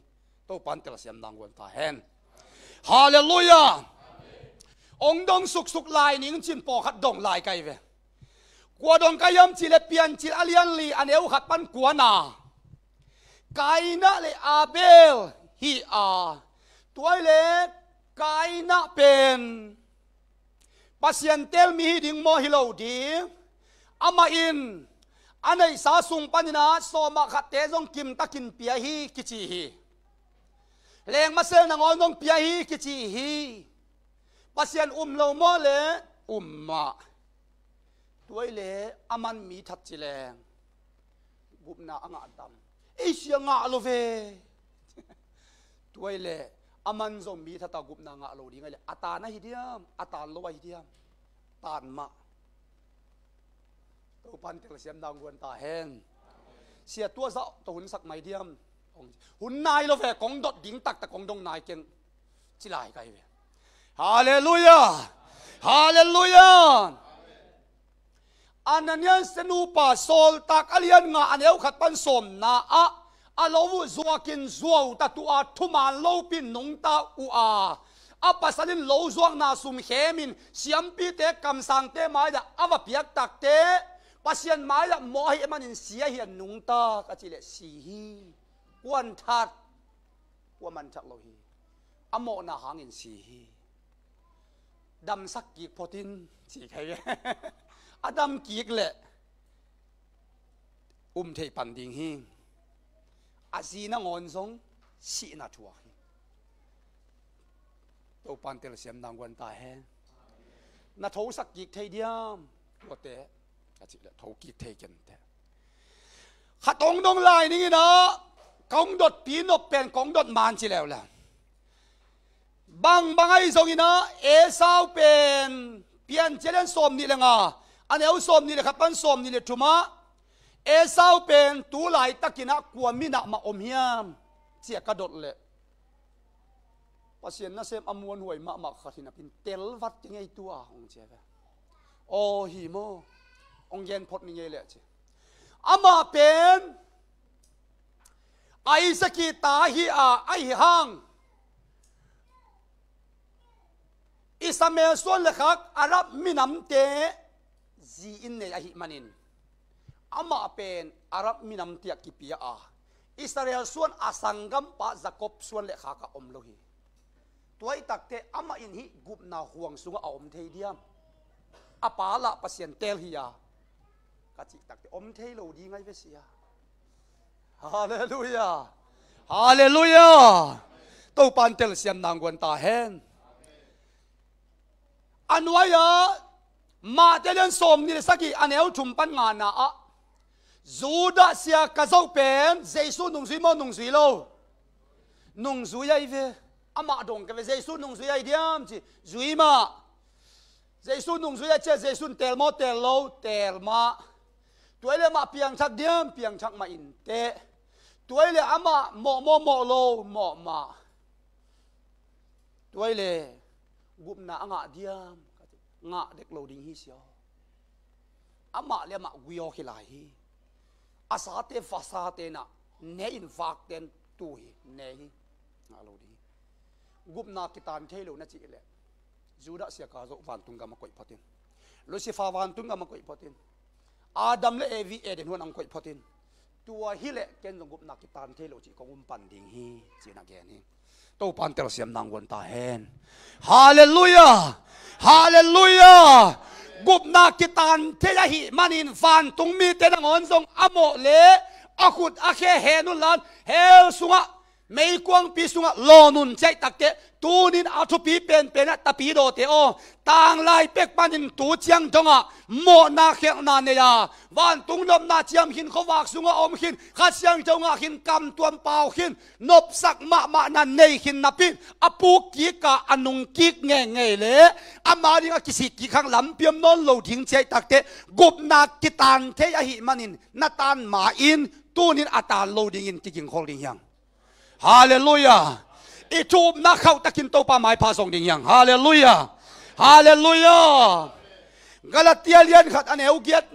Topa'n telsiamna hong guan ta hen. Halleluiah. Hong dong suksuk lai ning cin pawlkhat dong lai ka hi ve. Kua dong ka hiam cih leh Piancil a lian li a neu khat pan kuana. Kaina le Abel hi a. Tua hi leh Kaina pen Pasian tel mi hi ding maw, hi lo ding. Amah in a neihsa sung panin ah sawmah khatte zong kimtakin pia hi kici hi. Lengmasel nangawn zong pia hi kici hi. Pasian um lo maw le? Um mah. Tua hi leh aman mi that ci leng gupna a ngah tam. Ei sia, ngah lo ve. Tua hi leh aman zong mi that a gupna ngah lo ding ahi leh a tan ahi diam, a tan lo ahi diam? Tan mah. Topa'n telsiamna hong guan ta hen. Sia, tua zah tawh hun sak mai diam? Hun nai lo ve, kong dot ding taktak kong dong nai keng. Ci lai ka hi ve. Halleluiah. Halleluiah. Ananias nupa Sawltak a lian nga a neu khat pan sawmna ah a lo uh zuakin zuau ta tu a, thuman lopi nungta uh a, a pasal in lo zuakna sum khemin siampite kamsangte mai-ah a va piak takteh Pasian mai-ah mawh ahih manin si ahi a nungta ka cih leh si hi. Kua in that? Kua man that lo hi. A mawhna hangin si hi. Damsak kik phot in ci ka hi. A dam kik leh um theih pan ding hi. A zi nangawn zong sihna thuak hi. Topa'n telsiamna hong guan ta hen. Na thosak kik thei diam? Tuate ka cih leh tho kik thei kei inteh. Khat hong dong lai ning in ah, kong dotpi nop pen kong dot man ci leuleu. Bangbang ahi zongin ah, Esau pen Piancil lian sawmnih le nga, a neu sawmnih le khat pan sawmnih le thum ah, Esau pen tu laitakin ah kua min ah mah om hiam, ci-a ka dot leh, Pasian nasem a muanhuai mahmah khat hi napi-in telvat kei ngei tua, hong ci ve. Aw hi maw, hong gen phot ni ngei leh ci. Amah pen Isaac ii ta hi a, ahi hang Ishmael suan le khak Arab minamte zi in nei ahih manin, amah pen Arab minamte ah kipia a, Israel suan a sanggampa Jakob suan le khak ah om lo hi. Tua hi takteh amah in hih gupna huang sungah a om thei diam? A pa lah Pasian teel hi a, ka cih takteh om thei lo ding ahi ve sia. Halleluiah. Halleluiah. Topa'n telsiam nang guan ta hen. A nuai-ah Mate lian sawmnih le sagih, a neu thum pan ngana ah, Judah sia ka zoh pen Jesu nungzui maw, nungzui lo? Nungzui ahi ve. Amah dong ka ve, Jesu nungzui ahi diam ci, zui mah. Jesu nungzui ahi cia, Jesu in teel maw, teel lo? Teel mah. Tua hi leh amah piangthak diam? Piangthak mah inteh. Tua hi leh amah mawh maw, mawh lo? Mawh mah. Tua hi leh gupna a ngah diam? Ngah dek lo ding hi sia. Amah le amah gui aw hi lai hi. A sate, vasate na ne in, vakten tu hi, ne hi. Ngah lo ding hi. Gupna kitan thei lo na cih leh, Judah sia ka zoh vantung gam ah koih phot in. Lucifer vantung gam ah koih phot in. Adam le Evi Eden huan ah hong koih phot in. Tua hi leh ken zong gupna kitan thei lo cih kong um pan ding hi, ci-in a gen hi. Topa'n telsiam nang guan ta hen. Halleluiah. Halleluiah. Gupna kitan thei ahih manin vantung mite nangawn zong a mawh le a khut a khe hen un la, hell sungah, meikuangpi sungah lawn un, ci-a hih takteh, tuni-in a thupi penpen ah, tapidawte aw, tanglai pek panin tu ciang dongah mawhna khelhna nei a, vantung nopna ciam khin, khuavak sungah om khin, Kha Siangtho ngah khin, kam tuam pau khin, nopsak mahmahna nei khin napi-in, a puk kik a, a nung kik ngeingei le ama ding a kisik kik hang lampi om nawn lo ding, ci-a hih takteh, gupna kitan thei ahih manin na tan ma-in, tuni-in a tan lo dingin kigingkhol ding hi hang. Halleluiah. I thu-upna khauhtakin Topa maipha zong ding hi hang. Halleluiah. Halleluiah. Galatia lian khat, a neu giat.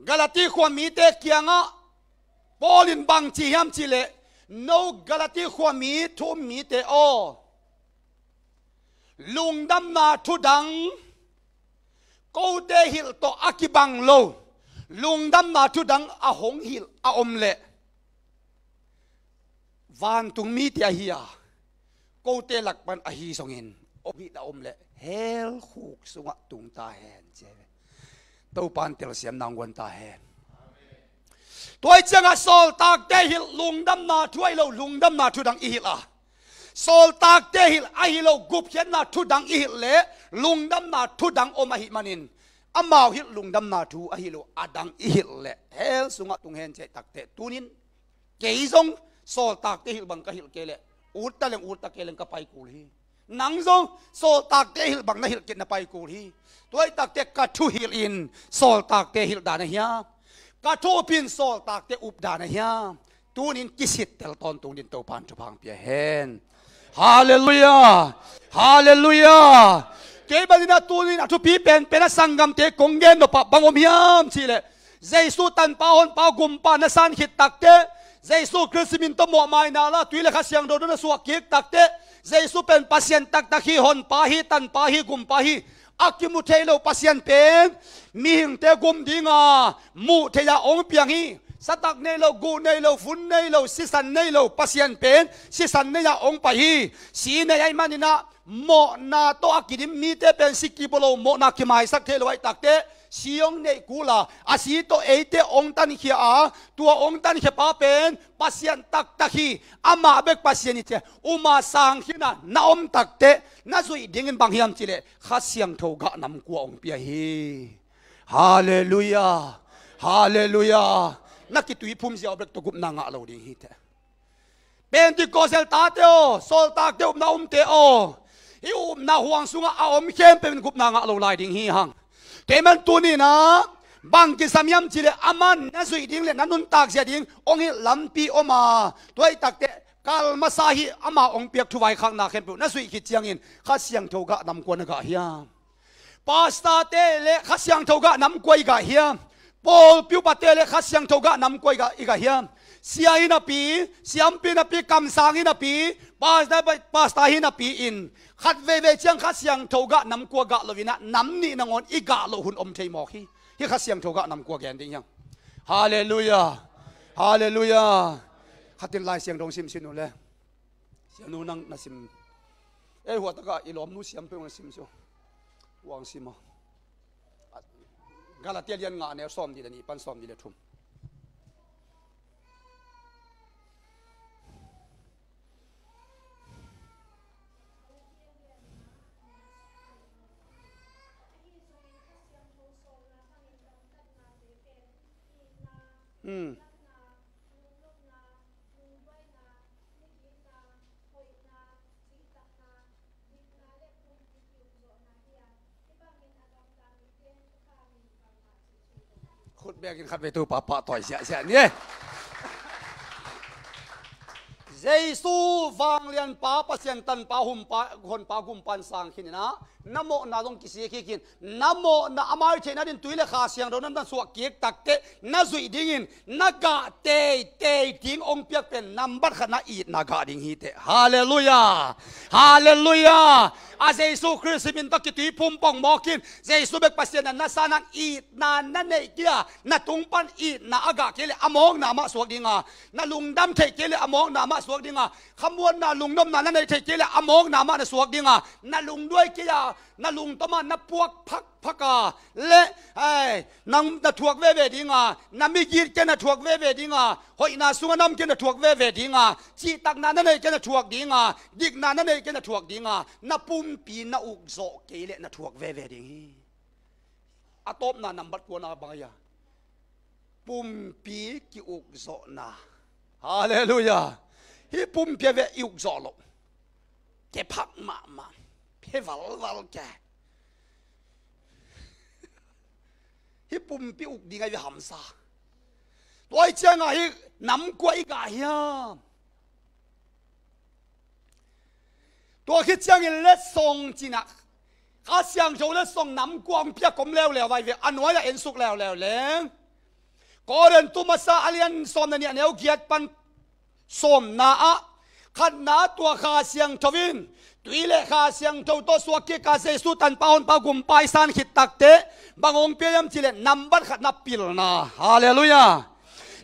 Galati khua mite kiangah Paul in bang ci hiam cih leh, no Galati khua mi thu-um mite aw, lungdamna thu dang kote hilh tawh a kibang lo lungdamna thu dang a hong hilh a om leh, vantung mite ahi a, kote lak pan ahi zongin hong hilh a om leh, hell khuk sungah tung ta hen, ci hi ve. Topa'n telsiam nang guan ta hen. Tua hi ciangah sawltakte hilh lungdamna thu ahi lo, lungdamna thu dang i hilh a, sawltakte hilh ahi lo, gupkhiatna thu dang i hilh leh, lungdamna thu dang om ahih manin, amau hilh lungdamna thu ahi lo a dang i hilh leh, hell sungah tung hen, ci-a hih takteh, tuni-in kei zong sawltakte hilh bang ka hilh kei leh, ut ta leng ut ta kei leng ka pai kul hi. Nang zong sawltakte hilh bang na hilh kei leh na pai kul hi. Tua hih takteh, ka thu hilh in sawltakte hilh dan ahi hiam? Ka thu-up in sawltakte up dan ahi hiam? Tuni-in kisittel tawntung dingin Topa'n thupha hong pia hen. Halleluiah. Halleluiah. Kei bangin ah tuni-in a thupi penpen ah sanggamte kong gen nop ah bang om hiam cih leh, Jesu Tanpa, Honpa, Gumpa na san khit takteh, Jesu Khrist min tawh mawhmaina la, tui le Kha Siangtho tawh na suah kik takteh, Jesu pen Pasian taktak hi, Honpa hi, Tanpa hi, Gumpa hi. A kimu thei lo Pasian pen mihingte gum dinga muh thei-a hong piang hi. Satak nei lo, guh nei lo, fun nei lo, sisan nei lo Pasian pen sisan nei-a hong pai hi. Si nei ahih manin ah, mawhna tawh a kidim mite pen si kibolo, mawhna kimaisak thei lo ahih takteh, si hong neih kul a, a si tawh eite hong tankhia a, tua hong tankhiapa pen Pasian taktak hi. Amah bek Pasian hi, ci-a um a, sang khin a na om takteh, Na zuih dingin bang hiam cihleh Kha Siangtho gah namkua hong pia hi. Halleluiah. Halleluiah. Na kituiphum ziau bek tawh gupna ngah lo ding hi teh. Pentecost tate aw, sawltakte upna umte aw, hih upna huang sungah a om khempeuh in gupna ngah lo lai ding hi hang. Tua ahih man tuni-in ah bang kisam hiam cihleh aman na zuih ding le na nuntak zia ding hong hilh lampi om a, tua ahih takteh kal masa hi, ama hong piak thuvaikhakna khempeuh na zuih khit ciangin Kha Siangtho gah namkua na gah hiam? Pastorte le Kha Siangtho gah namkua i gah hiam? Pawlpi upate le Kha Siangtho gah namkua i gah, i gah hiam? Sia hi napi, siampi napi, kamsang hi napi, pastor, pastor hi napi in khat veivei ciang Kha Siangtho gah namkua gah lo-in ah nam nih nangawn i gah loh hun om thei mawk hi. Hih Kha Siangtho gah namkua gen ding hiang. Halleluiah. Halleluiah. Khatin Lai Siangtho simsim un le. Sianu nang na sim. Ei, hua takah i lawmnu siam peuh na sim sio. Huang sim a. Galatia lian nga neu sawmnih le nih pan sawmnih le thum. Hmm. Khut bekin khat vei Topa pahtawi siahsiah ni. Jesu vanglianpa, Pasian tanpa, humpa, honpa, gumpa in sang khin in ah, na mawhna zong kisik khin. Na mawhna a mai theihna dingin tui le Kha Siangtho na suah kik takteh na zuih dingin na gah teitei ding hong piak pen nambat khat na itna gah ding hi teh. Halleluiah. Halleluiah. A Jesu Khrist min tawh kituiphum pong mawk in, Jesu bek Pasian na na sa nang itna na neih kei a, na tung pan itna a gah kei le a mawkna mah suak ding a, na lungdam theih kei le a mawkna mah suak ding a, khamuanna lungnopna na neih theih kei le a mawkna mah na suak ding a, na lungduai kei a, na lungtom a na puak phakphak a, le, ai, nang na thuak veve ding a, na migit kei na thuak veve ding a, hoihna sungah nam kei na thuak veve ding a, cihtakna na neih kei na thuak ding a, dikna na neih kei na thuak ding a, na pumpi na ukzawh kei le na thuak veve ding hi. A tawpna nambat kuana bang a, pumpi ki-ukzawhna. Halleluiah. Hih pumpi a ve i ukzawh loh, ke phak mahmah, phe valval ke. Hih pumpi uk ding a i ve hamsa. Tua ahih ciangin hih namkua i gah hiam? Tua khit ciangin letsong cih nak, Kha Siangtho letsong namkua hong piak om leuleu vai ve, a nuai-ah ensuk leuleu leng. Korin tu masa a lian sawm na nih a neu giat pan sawmna ah, khatna tua Kha Siangtho in, tui le Kha Siangtho tawh suak kik a Jesu tanpa honpa gumpa i san khit takteh bang hong pia hiam cihleh nambat khatna pilna. Halleluiah.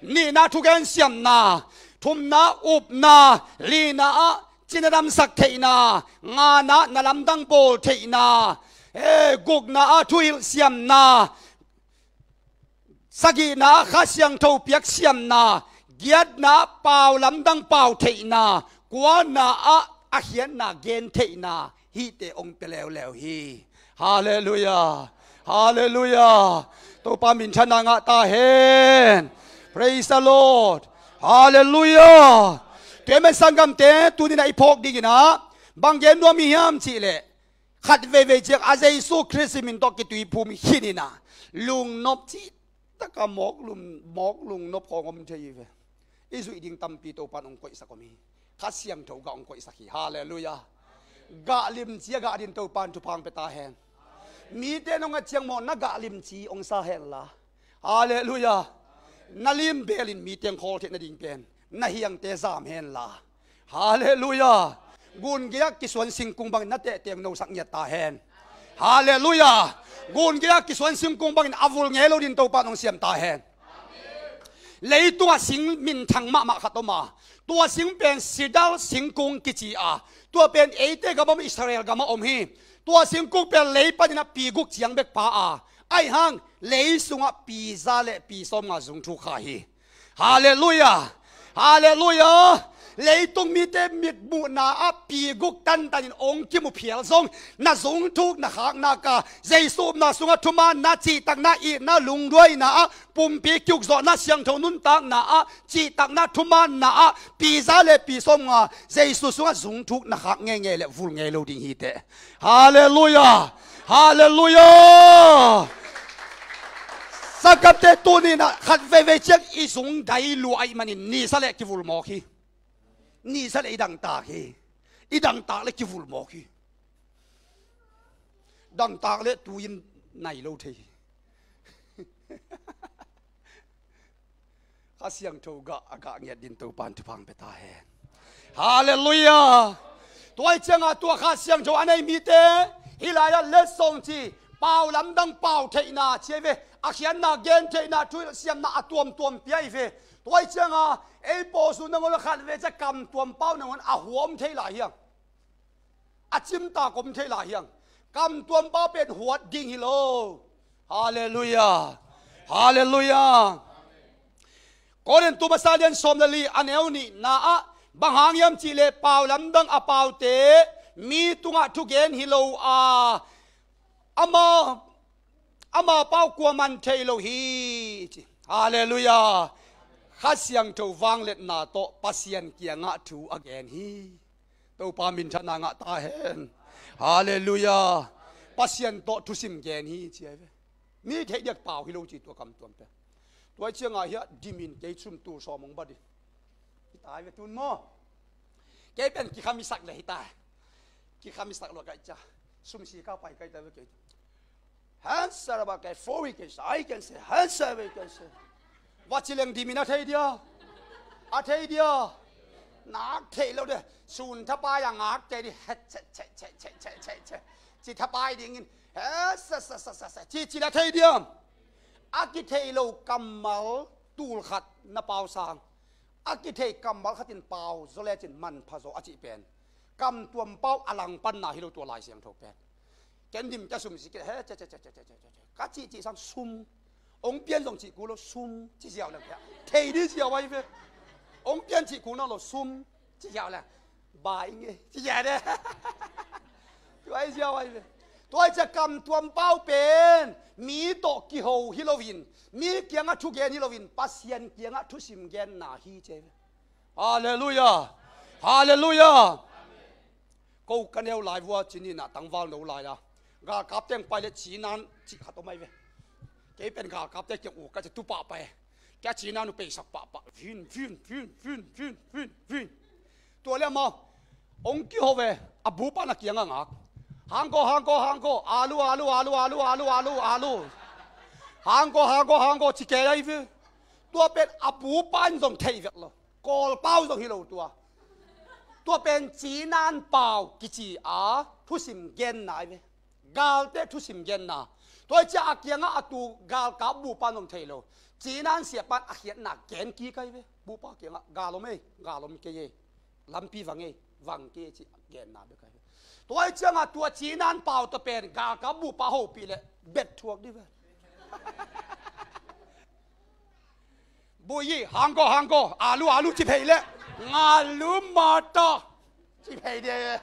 Nihna thugen siamna, thumna upna, lina ah cina damsak theihna, ngana na lamdang bawl theihna, eh, gukna ah thuhilh siamna, sagihna ah Kha Siangtho piak siamna, giatna ah pau lamdang pau theihna, kuana ah a khiatna gen theihna, hihte hong pia leuleu hi. Halleluiah. Halleluiah. Topa minthanna ngah ta hen. Praise the Lord. Halleluiah. Tua ahih man sanggamte, tuni-in ah i phawk dingin ah bang gen nuam i hiam cihleh, khat veivei ciang a Jesu Khrist min tawh kituiphum khin in ah, lungnop cih takah mawk lum, mawk lungnop khawng om thei hi ve. I zuih ding tampi Topa in hong koihsak om hi. Kha Siangtho gah hong koihsak hi. Halleluiah. Gah limci a gah dingin Topa in thupha hong pia ta hen. Mite in hong et ciang maw, na gah limci hong sa hen la. Halleluiah. Na lim belin mite hong khawl theih nading pen na hiangte zam hen la. Halleluiah. Gun gei-ah kisuan singkung bangin na tehteng nosak ngiat ta hen. Halleluiah. Gun gei-ah kisuan singkung bangin a vul ngei lo dingin Topa in hong siam ta hen. Leitungah sing minthang mahmah khat om a, tua sing pen sidar singkung kici a, tua pen eite gamah om, Israel gamah om hi. Tua singkung pen lei panin a pi guk ciang bek pha a, ahih hang lei sungah pi za le pi sawmnga zung thuk kha hi. Halleluiah. Halleluiah. Leitung mite mitmuhna ah pi guk tantanin ong kimu phial zong, na zungthuk na khakna ka, Jesu upna sungah thumanna, cihtakna, itna, lungduaina ah, pumpi kiukzawhna, siangtho nuntakna ah, cihtakna, thumanna ah, pi za le pi sawmnga Jesu sungah zungthuk na khak ngeingei le vul ngei lo ding hi teh. Halleluiah! Halleluiah! Sanggamte, tuni-in ah khat veivei ciang i zung dai lua ahih manin nisa le kivul mawk hi. Nisa le i dangtak hi. I dangtak le kivul mawk hi. Dangtak le tu-in nai lo thei hi. Kha Siangtho gah a gah ngiat din Topa'n thupha pia ta hen. Halleluiah! Tua hi ciangah tua Kha Siangtho a nei mite hih lai-ah letsong ci, pau lamdang pau theihna ci ahi ve. A khiatna, gen theihna, thuhilh siamna a tuamtuam pia ahi ve. Tua hi ciangah ei pawlsung nangawn a khat vei ciang kamtuam pau nangawn a huam thei lai hiang. A cimtak om thei lai hiang. Kamtuam pau pen huat ding hi lo. Halleluiah! Halleluiah! Korin tu masa lian sawm le li a neu nihna ah, bang hang hiam cih leh pau lamdang a paute mi tungah thugen hi lo a, ama, ama pau kuaman thei lo hi, ci. Halleluiah! Kha Siangtho vangliatna tawh Pasian kiangah thu a gen hi. Topa minthanna ngah ta hen. Halleluiah! Pasian tawh thusim gen hi, ci ahi ve. Mi theih diak pau hi lo ci tua kamtuam pen. Tua hi ciangah hiah dimin kei sum tul sawm hong ba dih. Hi ta ahi ve tun maw. Kei pen kikham i sak le hi ta. Kikham i sak lua ka hih ciang sum si ka pai ka hih ta ve kei. Hansa ba kei four week sa ai ken se hansa ve ken se. Va ci leng dimin a thei dia. A thei dia. Nak thei lo de. Sun thapai a ngak kei di. He che che che che che che che. Ci thapai dingin. He sa sa sa sa sa. Ci ci la thei dia. A kithei lo kammal tul khat na pau sang. A kithei kammal khatin pau zaw lecin manpha zaw a cih pen kamtuam pau a langpanna hi lo tua Lai Siangtho pen. Ken dim ka sum si ke he che che che che che che che che. Ka cih cih sang sum. Ong pian zong cih kul lo sum ci ziau leng pia. Thei di ziau ahi ve. Ong pian cih kul nawn lo sum ci ziau leng. Bai nge ci ziau de. Tua ahi ziau ahi ve. Tua ahi ciang kamtuam pau pen mi tawh kiho hi loin, mi kiangah thugen hi loin, Pasian kiangah thusim genna hi ci ahi ve. Halleluiah! Halleluiah! Ko ka neu lai vua cinin ah tangval no lai a, galkap teng pai le cinan cih khat om ahi ve. Kei pen galkapte kiang uk ka ci tu pahpah e. Kia cinan uh peisak pahpah vin vin vin vin vin vin vin. Tua le amau ong kiho ve. A bupa na kiangah ngak. Hangko hangko hangko alu alu alu alu alu alu alu. Hangko hangko hangko ci kei ahi ve. Tua pen a bupa in zong thei vek lo. Kawlpau zong hi lo tua. Tua pen cinan pau kici a thusim genna ahi ve. Galte thusim genna. Tua hi ciah a kiangah a tu galkap bupa in zong thei lo. Cinan siapan a khiatna gen kik ahi ve. Bupa kiangah gal om ei, gal om kei ei. Lampi vang ei, vang kei ei ci genna bek ahi ve. Tua hi ciangah tua cinan pau tawh pen galkap bupa hopih leh bet thuak di ve. Buyi hangko hangko alu alu ci phei le ngalu mata ci phei de.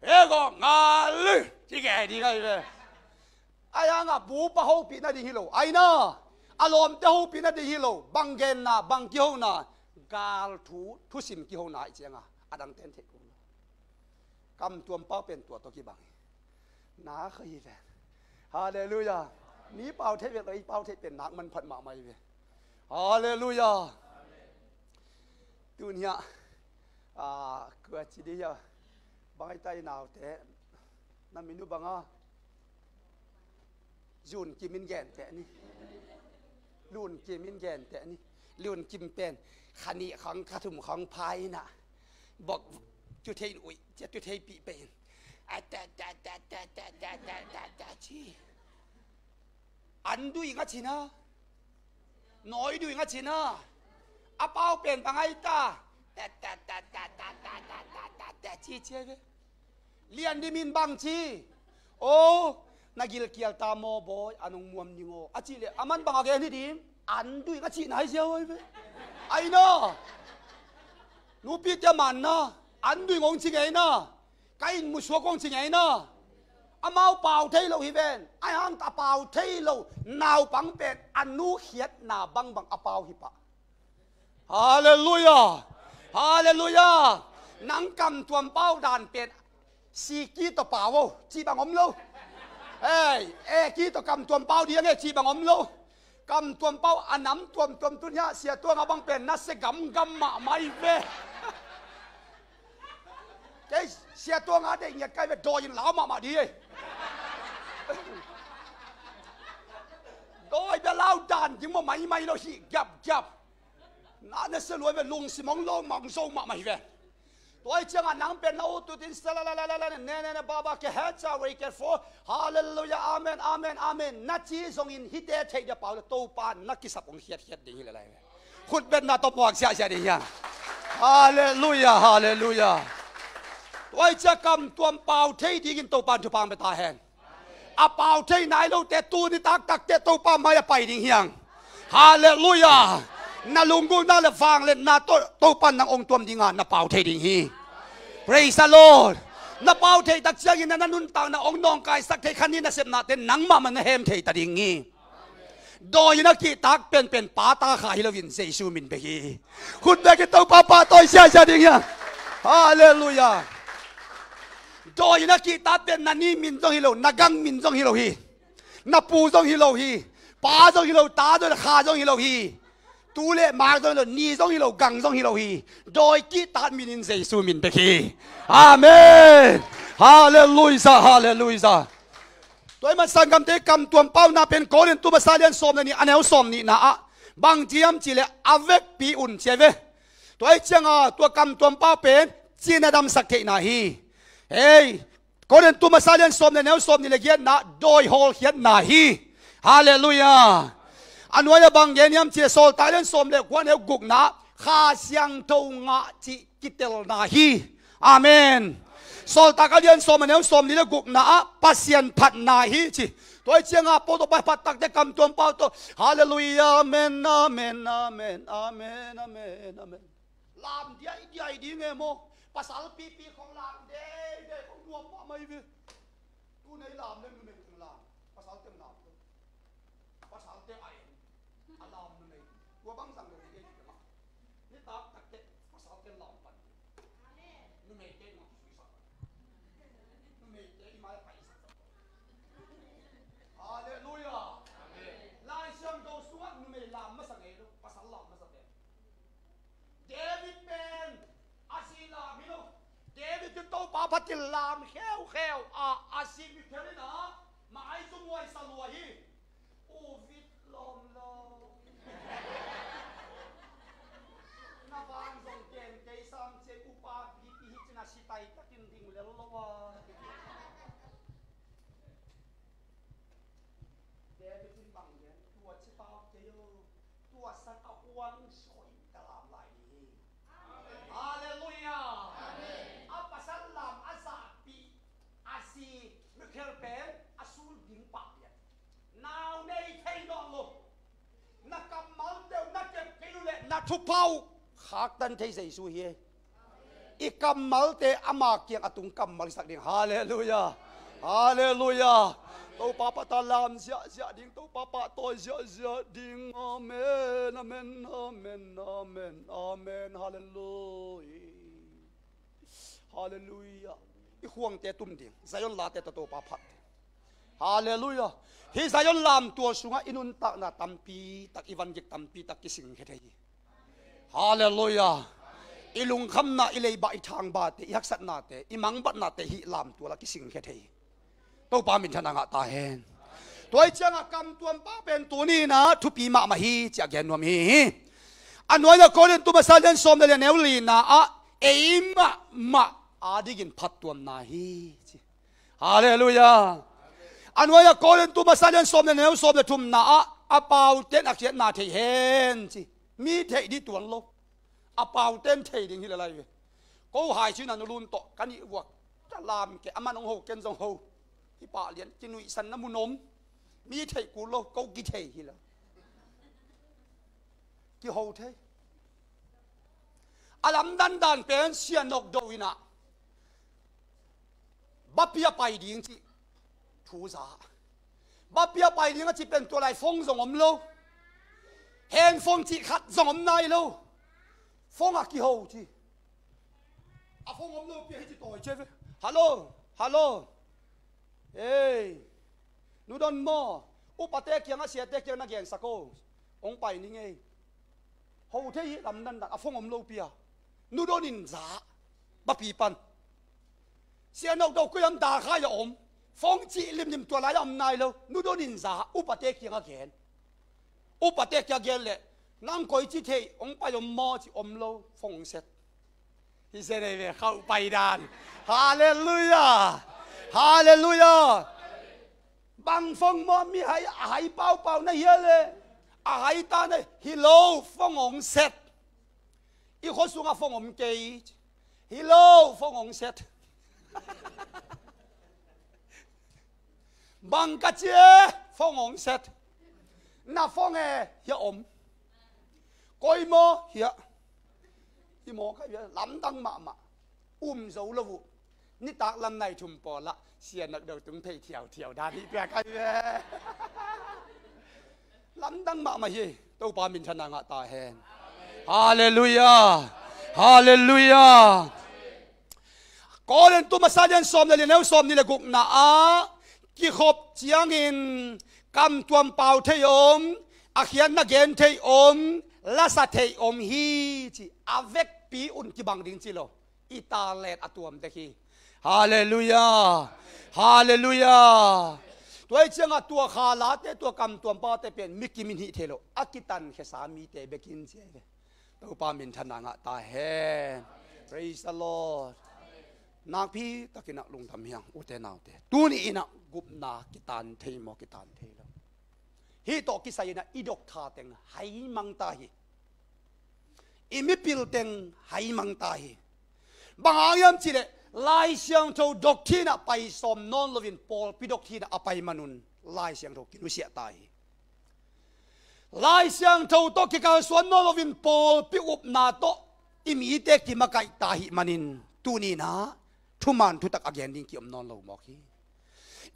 Ego ngalu ci kei di ngai ve. Ai hanga bupa hopih nading hi lo aina. A lawmte hopih nading hi lo. Bang genna bang kihona gal thu thusim kihona i cianga a dang ten thei kong lo. Kamtuam pau pen tua tawh kibang hi. Na kha hi ve. Halleluiah. Mi pau theih ve lo i pau theih pen nak manphat mahmah hi ve. Halleluiah. Tun hiah a kua ci dih hiah bang ai ta i naute na minu banga. Zun kim in genteh ni. Lun kim in genteh ni. Lun kim pen kha nih khang kha thum khang phai inah bok cu thei in uih cia cu thei pih pen a ta ta ta ta ta ta ta ta ta ci. An duih nga cina. Nawi duih nga cina. A pau pen bang ai ta ta ta ta ta ta ta ta ta ta ta ci cia ve. Lian dimin bang ci. O na gilkial ta maw bawi a nong muam ning aw a cih leh a man bang a gen hi ding. An duih nga cihna hi ziau ahi ve. Ai na, nupite man na, an duing hong ci ngei na, ka inn musuak hong ci ngei na. Amau pau thei lo hi ven, ai hang ta pau thei lo, naupang pen a nu khiatna bangbang a pau hi pah. Halleluiah. Halleluiah. Nang kamtuam pau dan pen siki tawh pau o, cih bang om lo. Ei, eki tawh kamtuam pau ding e, cih bang om lo. Kamtuam pau a nam tuamtuam tun hiah Sia Tuang a bang pen nasia gamgam mahmah hi ve. Kei Sia Tuang a deih ngiat kai ve, dawi in lau mahmah ding e. Dawi bia lau dan ding maw, maimai lo hi giapgiap. Na nasia luai ve, lungsim hong lo mangzo mahmah hi ve. Tua hi ciangah nang pen na ut utin sala la la la la ne ne ne baba ke he ca wei ke fo. Halleluiah, amen, amen, amen. Na ci zongin hihte theih dia pau le Topa na kisap hong khiatkhiat ding hi le lai ve. Khutbetna tawh puak siahsiah ding hiang. Halleluiah, halleluiah. Tua hi ciah kamtuam pau thei dingin Topa in thupha hong pia ta hen. A pau thei nai lote tuni taktakte Topa mai a pai ding hiang. Halleluiah. Na lunggulhna le vangliatna tawh Topa nang hong tuam dinga na pau thei ding hi. Praise the Lord. Na pau thei tak ciangin na, na nuntakna hong nawngkaisak thei kha ni, na sepnate nangmah man na hem thei ta ding hi. Dawi in a kihtak penpen pa ta kha hi loin Jesu min bek hi. Khut bek hi, Topa pahtawi siasia ding hiang. Halleluiah. Dawi in a kihtak pen na ni min zong hi lo, na gang min zong hi lo hi. Na pu zong hi lo hi. Pa zong hi lo, ta zong hi lo, kha zong hi lo hi. Tu le mak zong hi lo, ni zong hi lo, gang zong hi lo hi. Dawi kihtak min in Jesu min bek hi. Amen. Halleluiah, halleluiah. Tua ahih man sanggamte, kamtuam pauna pen Korin tu masa lian sawm le nih, a neu sawm nihna ah bang ci hiam cih leh a vekpi un ci a ve. Tua ahih ciangah tua kamtuam pau pen cina damsak theihna hi. Hei, Korin tu masa lian sawm le neu sawm nih le giatna dawi hawlkhiatna hi. Halleluiah. A nuai-ah bang gen hiam cih leh Sawltak lian sawm le kua neu gukna ah Kha Siangtho ngah cih kitelna hi. Amen. Sawltak a lian sawm a neu sawm nih le gukna ah Pasian phatna hi ci. Tua hi ciangah pau tawh pai phat takte kamtuam pau tawh, halleluiah, amen, amen, amen, amen, amen, amen. Lam diaidiai ding e maw. Pasal pipi khong lam deidei khong nuam mahmah hi ve. Tu nei lam le numei teng lam. Pasal teng lam lo. Pasalte a en, a lam numei. Tua bang zang lo hi ei, hi mah. Nitak takteh pasalte lam pan. Numeite in a kisuisak. Numeite i mai a paisak. Halleluiah. Lai Siangtho sungah numei lam masa ngei lo, pasal lam masa pen. David pen a si lam hi lo. David in Topa phatin lam kheukheu a, a si mi khelin a, maizum huai sa lua hi. U vit lawm lo. Na van zong ken kei sam cia upa pipi hi cin a si tai takin ding lel lo a. David in bang gen, tua ci pau kei o, tua sang a huang sawi ka lam lai ding hi. Halleluiah. A pasal lam a zahpih a si mikhel pen a sul ding pah lian. Nau nei thei nawn lo. Na kammalte uh na kep kei uh leh na thupha uh khaktan thei Jesu hi. I kammalte ama kiang a tung kammal i sak ding. Halleluiah. Halleluiah. Topa pahta lam ziahziah ding, Topa pahtawi ziahziah ding. Amen, amen, amen, amen, amen. Halleluiah. Halleluiah. I khuangte tum ding. Zion late tawh Topa phat ding. Halleluiah. Hih Zion lamtual sungah i nuntakna tampi tak, i vangik tampi tak kisingkhia thei hi. Halleluiah. I lungkhamna, i leiba, i thangbate, i haksatnate, i mangbatnate hih lamtual ah kisingkhia thei hi. Topa minthanna ngah ta hen. Tua hi ciangah kamtuam pau pen tuni in a thupi mahmah hi ci a gen nuam hi. A nuai-ah Korin tu masa lian sawm le lian neu lina ah ei mahmah a dingin phattuamna hi ci. Halleluiah. A nuai-ah Korin tu masa lian sawm le neu sawm le thumna ah a paute in a khiatna thei hen ci. Mi theih dih tuan lo. A paute in thei ding hi le lai ve. Ko hai cina nu lun tawh ka nih vuak. Ka lam ke, aman hong ho, ken zong ho. Hi pah lian, kinuihsan na mun om. Mi theih kul lo, ko kithei hi le. Kiho thei. A lamdang dan pen Sia Nok Do in ah, bapi a pai ding cih thu za. Bapi a pai ding a cih pen tua lai phone zong om lo. Handphone cih khat zong om nai lo. Phone a kiho ci. A phone om lo pi a hi ci tawi cia ve. Hello, hello. Ei, Nu Don maw, upate kiang a siate kiang na gensak o. Hong pai ning ei. Ho thei hi lamdang dan, a phone om lo pi a. Nu Don in za, bapi pan. Sia Nok Do koi am dah khai a om. Phone cih limlim tua lai a om nai lo. Nu Don in za, upate kiang a gen. Upate kiang a gen leh, nang koi ci thei, hong pai om maw ci om lo, phone hong set. Hi zen ei ve, khauh pai dan. Halleluiah. Halleluiah. Bang phone maw mi hai, a hai paupau na hia le. A hai ta na hi lo, phone hong set. I khua sungah phone om kei. Hi lo, phone hong set. Bang ka ci e, phone hong set. Na phone e, hia om. Koi maw, hia. Hi maw ka hia, lamdang mahmah. Um zo lo uh. Nitak lam nai thum pawl ah Sia Nok Do tung thei thiauthiau dan hi pia ka hia. Lamdang mahmah hi. Topa minthanna ngah ta hen. Halleluiah. Halleluiah. Korin tu masa lian sawm le lian neu sawm ni le gukna ah, kikhop ciangin kamtuam pau thei om, a khiatna gen thei om, lasa thei om hi ci. A vekpi un kibang ding ci lo. I talent a tuam dek hi. Halleluiah. Halleluiah. Tua hi ciangah tua kha late, tua kamtuam pate pen mi kim in hih thei lo. A kitankhia sa mite bekin ci hi ve. Topa minthanna ngah ta hen. Praise the Lord. Nakpi takin ah lungdam hi hang, ute naute. Tuni in ah gupna kitan thei maw, kitan thei lo. Hih tawh kisai in ah i doktha teng haimang ta hi. I mipil teng haimang ta hi. Bang hang hiam cih leh Lai Siangtho doctrine ah pai sawm nawn loin pawlpi doctrine ah a pai manun Lai Siangtho kinusiah ta hi. Lai Siangtho tawh kikalsuan nawn loin pawlpi upna tawh i mite kimakaih ta hi manin tuni in ah thuman thutak a gen ding ki-om nawn lo mawk hi.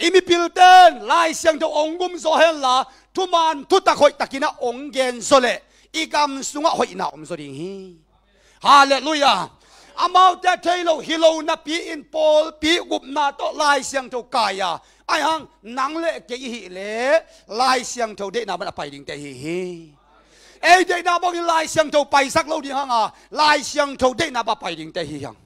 I mipilte in Lai Siangtho hong gumzaw henla, thuman thutak hoihtakin ah hong genzaw leh i gam sungah hoihna omzaw ding hi. Halleluiah. Amaute thei lo hi lo napi-in pawlpi gupna tawh Lai Siangtho kai a, ahi hang nang le kei i hih leh Lai Siangtho deihna bang a pai dingte i hi hi. Ei deihna bangin Lai Siangtho paisak lo ding hang a, Lai Siangtho deihna bang a pai dingte i hi hang.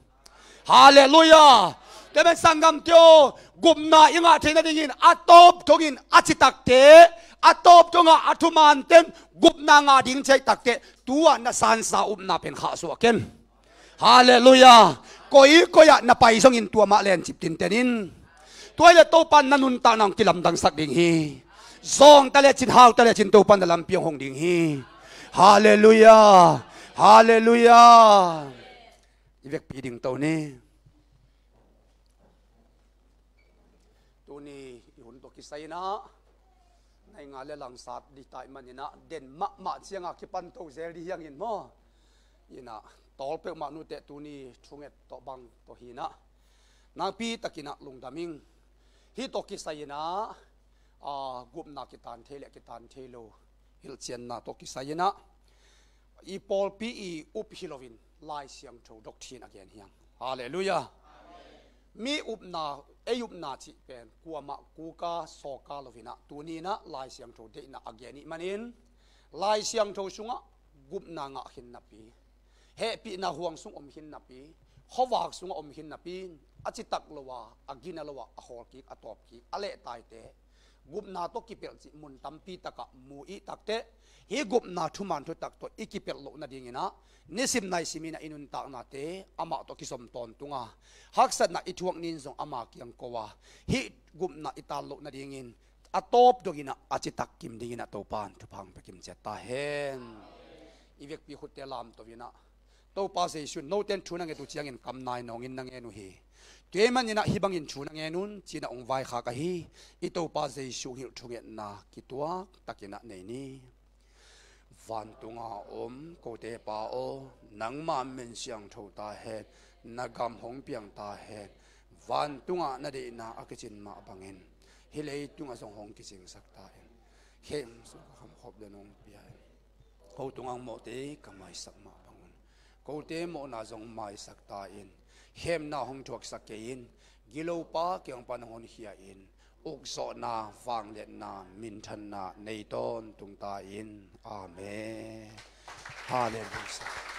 Halleluiah. Tua pen sanggamte aw, gupna i ngah theih nadingin a tawp dongin a citakte, a tawp dongah a thuman ten gupna ngah ding cih takte, tu-ah na sansa upna pen khahsuah ken. Halleluiah. Koikoi ah na pai zongin tua mah lencip tinten in. Tua hi leh Topa in na nuntakna hong kilamdangsak ding hi. Zawngta lecin, hauta lecin Topa in na lampi hong hong ding hi. Halleluiah. Halleluiah. I vekpi ding to ni. Tuni i hun tawh kisai in ah, nai nga le langsat ding ta ahih manin ah, den mahmah ciangah kipan to zel ding hi hang in maw. In ah, tawl peuhmah nute tuni thunget tawh bang tawh hi in ah, nakpi takin ah lungdam ing. Hih tawh kisai in ah, a, gupna kitan thei le kitan thei lo hilhcianna tawh kisai in ah, i pawlpi i up hi loin Lai Siangtho doctrine a gen hi hang. Halleluiah. Mi upna, ei upna cih pen kuamah kuka sawka loin ah, tuni in ah Lai Siangtho deihna a gen ahih manin, Lai Siangtho sungah gupna ngah khin napi, hehpihna huang sung om khin napi, khuavak sungah om khin napi, a citak lo a, a gina lo a, a khawlkik, a tawpkik, a lehtaite gupna tawh kipelh cih mun tampi takah mu i hih takteh, hih gupna thuman thutak tawh i kipelh loh nadingin ah, nisim naisim in ah i nuntaknate amah tawh kizom tawntung a, haksatna i thuak ni-in zong ama kiang ko a, hih gupna i tan loh nadingin a tawp dongin ah a citak kim dingin ah Topa in thupha hong pia kim ciat ta hen. I vekpi khutte lamto in ah, Topa Jesuh in, "Note in thu na nget uh ciangin kam nai nawngin na ngen uh hi. Tua ahih manin ah hih bangin thu na ngen un," ci-in ah hong vaikhak ahi i Topa Jesuh hong hilh thungetna kituak takin ah nei ni. Vantunga om kote Pa aw, nangma min siangtho ta hen, na gam hong piang ta hen. Vantungah na deihna a kicin mah bangin hih leitungah zong hong kicingsak ta in. Khemsuk a khamkhop den hong pia in. Ko tungah mawhte ka maisak mah bangun kote mawhna zong maisak ta in. Khemna hong thuaksak kei in. Gilopa kiang pan hong honkhia in. Ukzawhna, vangliatna, minthanna nei tawntung ta in. Amen. Halleluiah.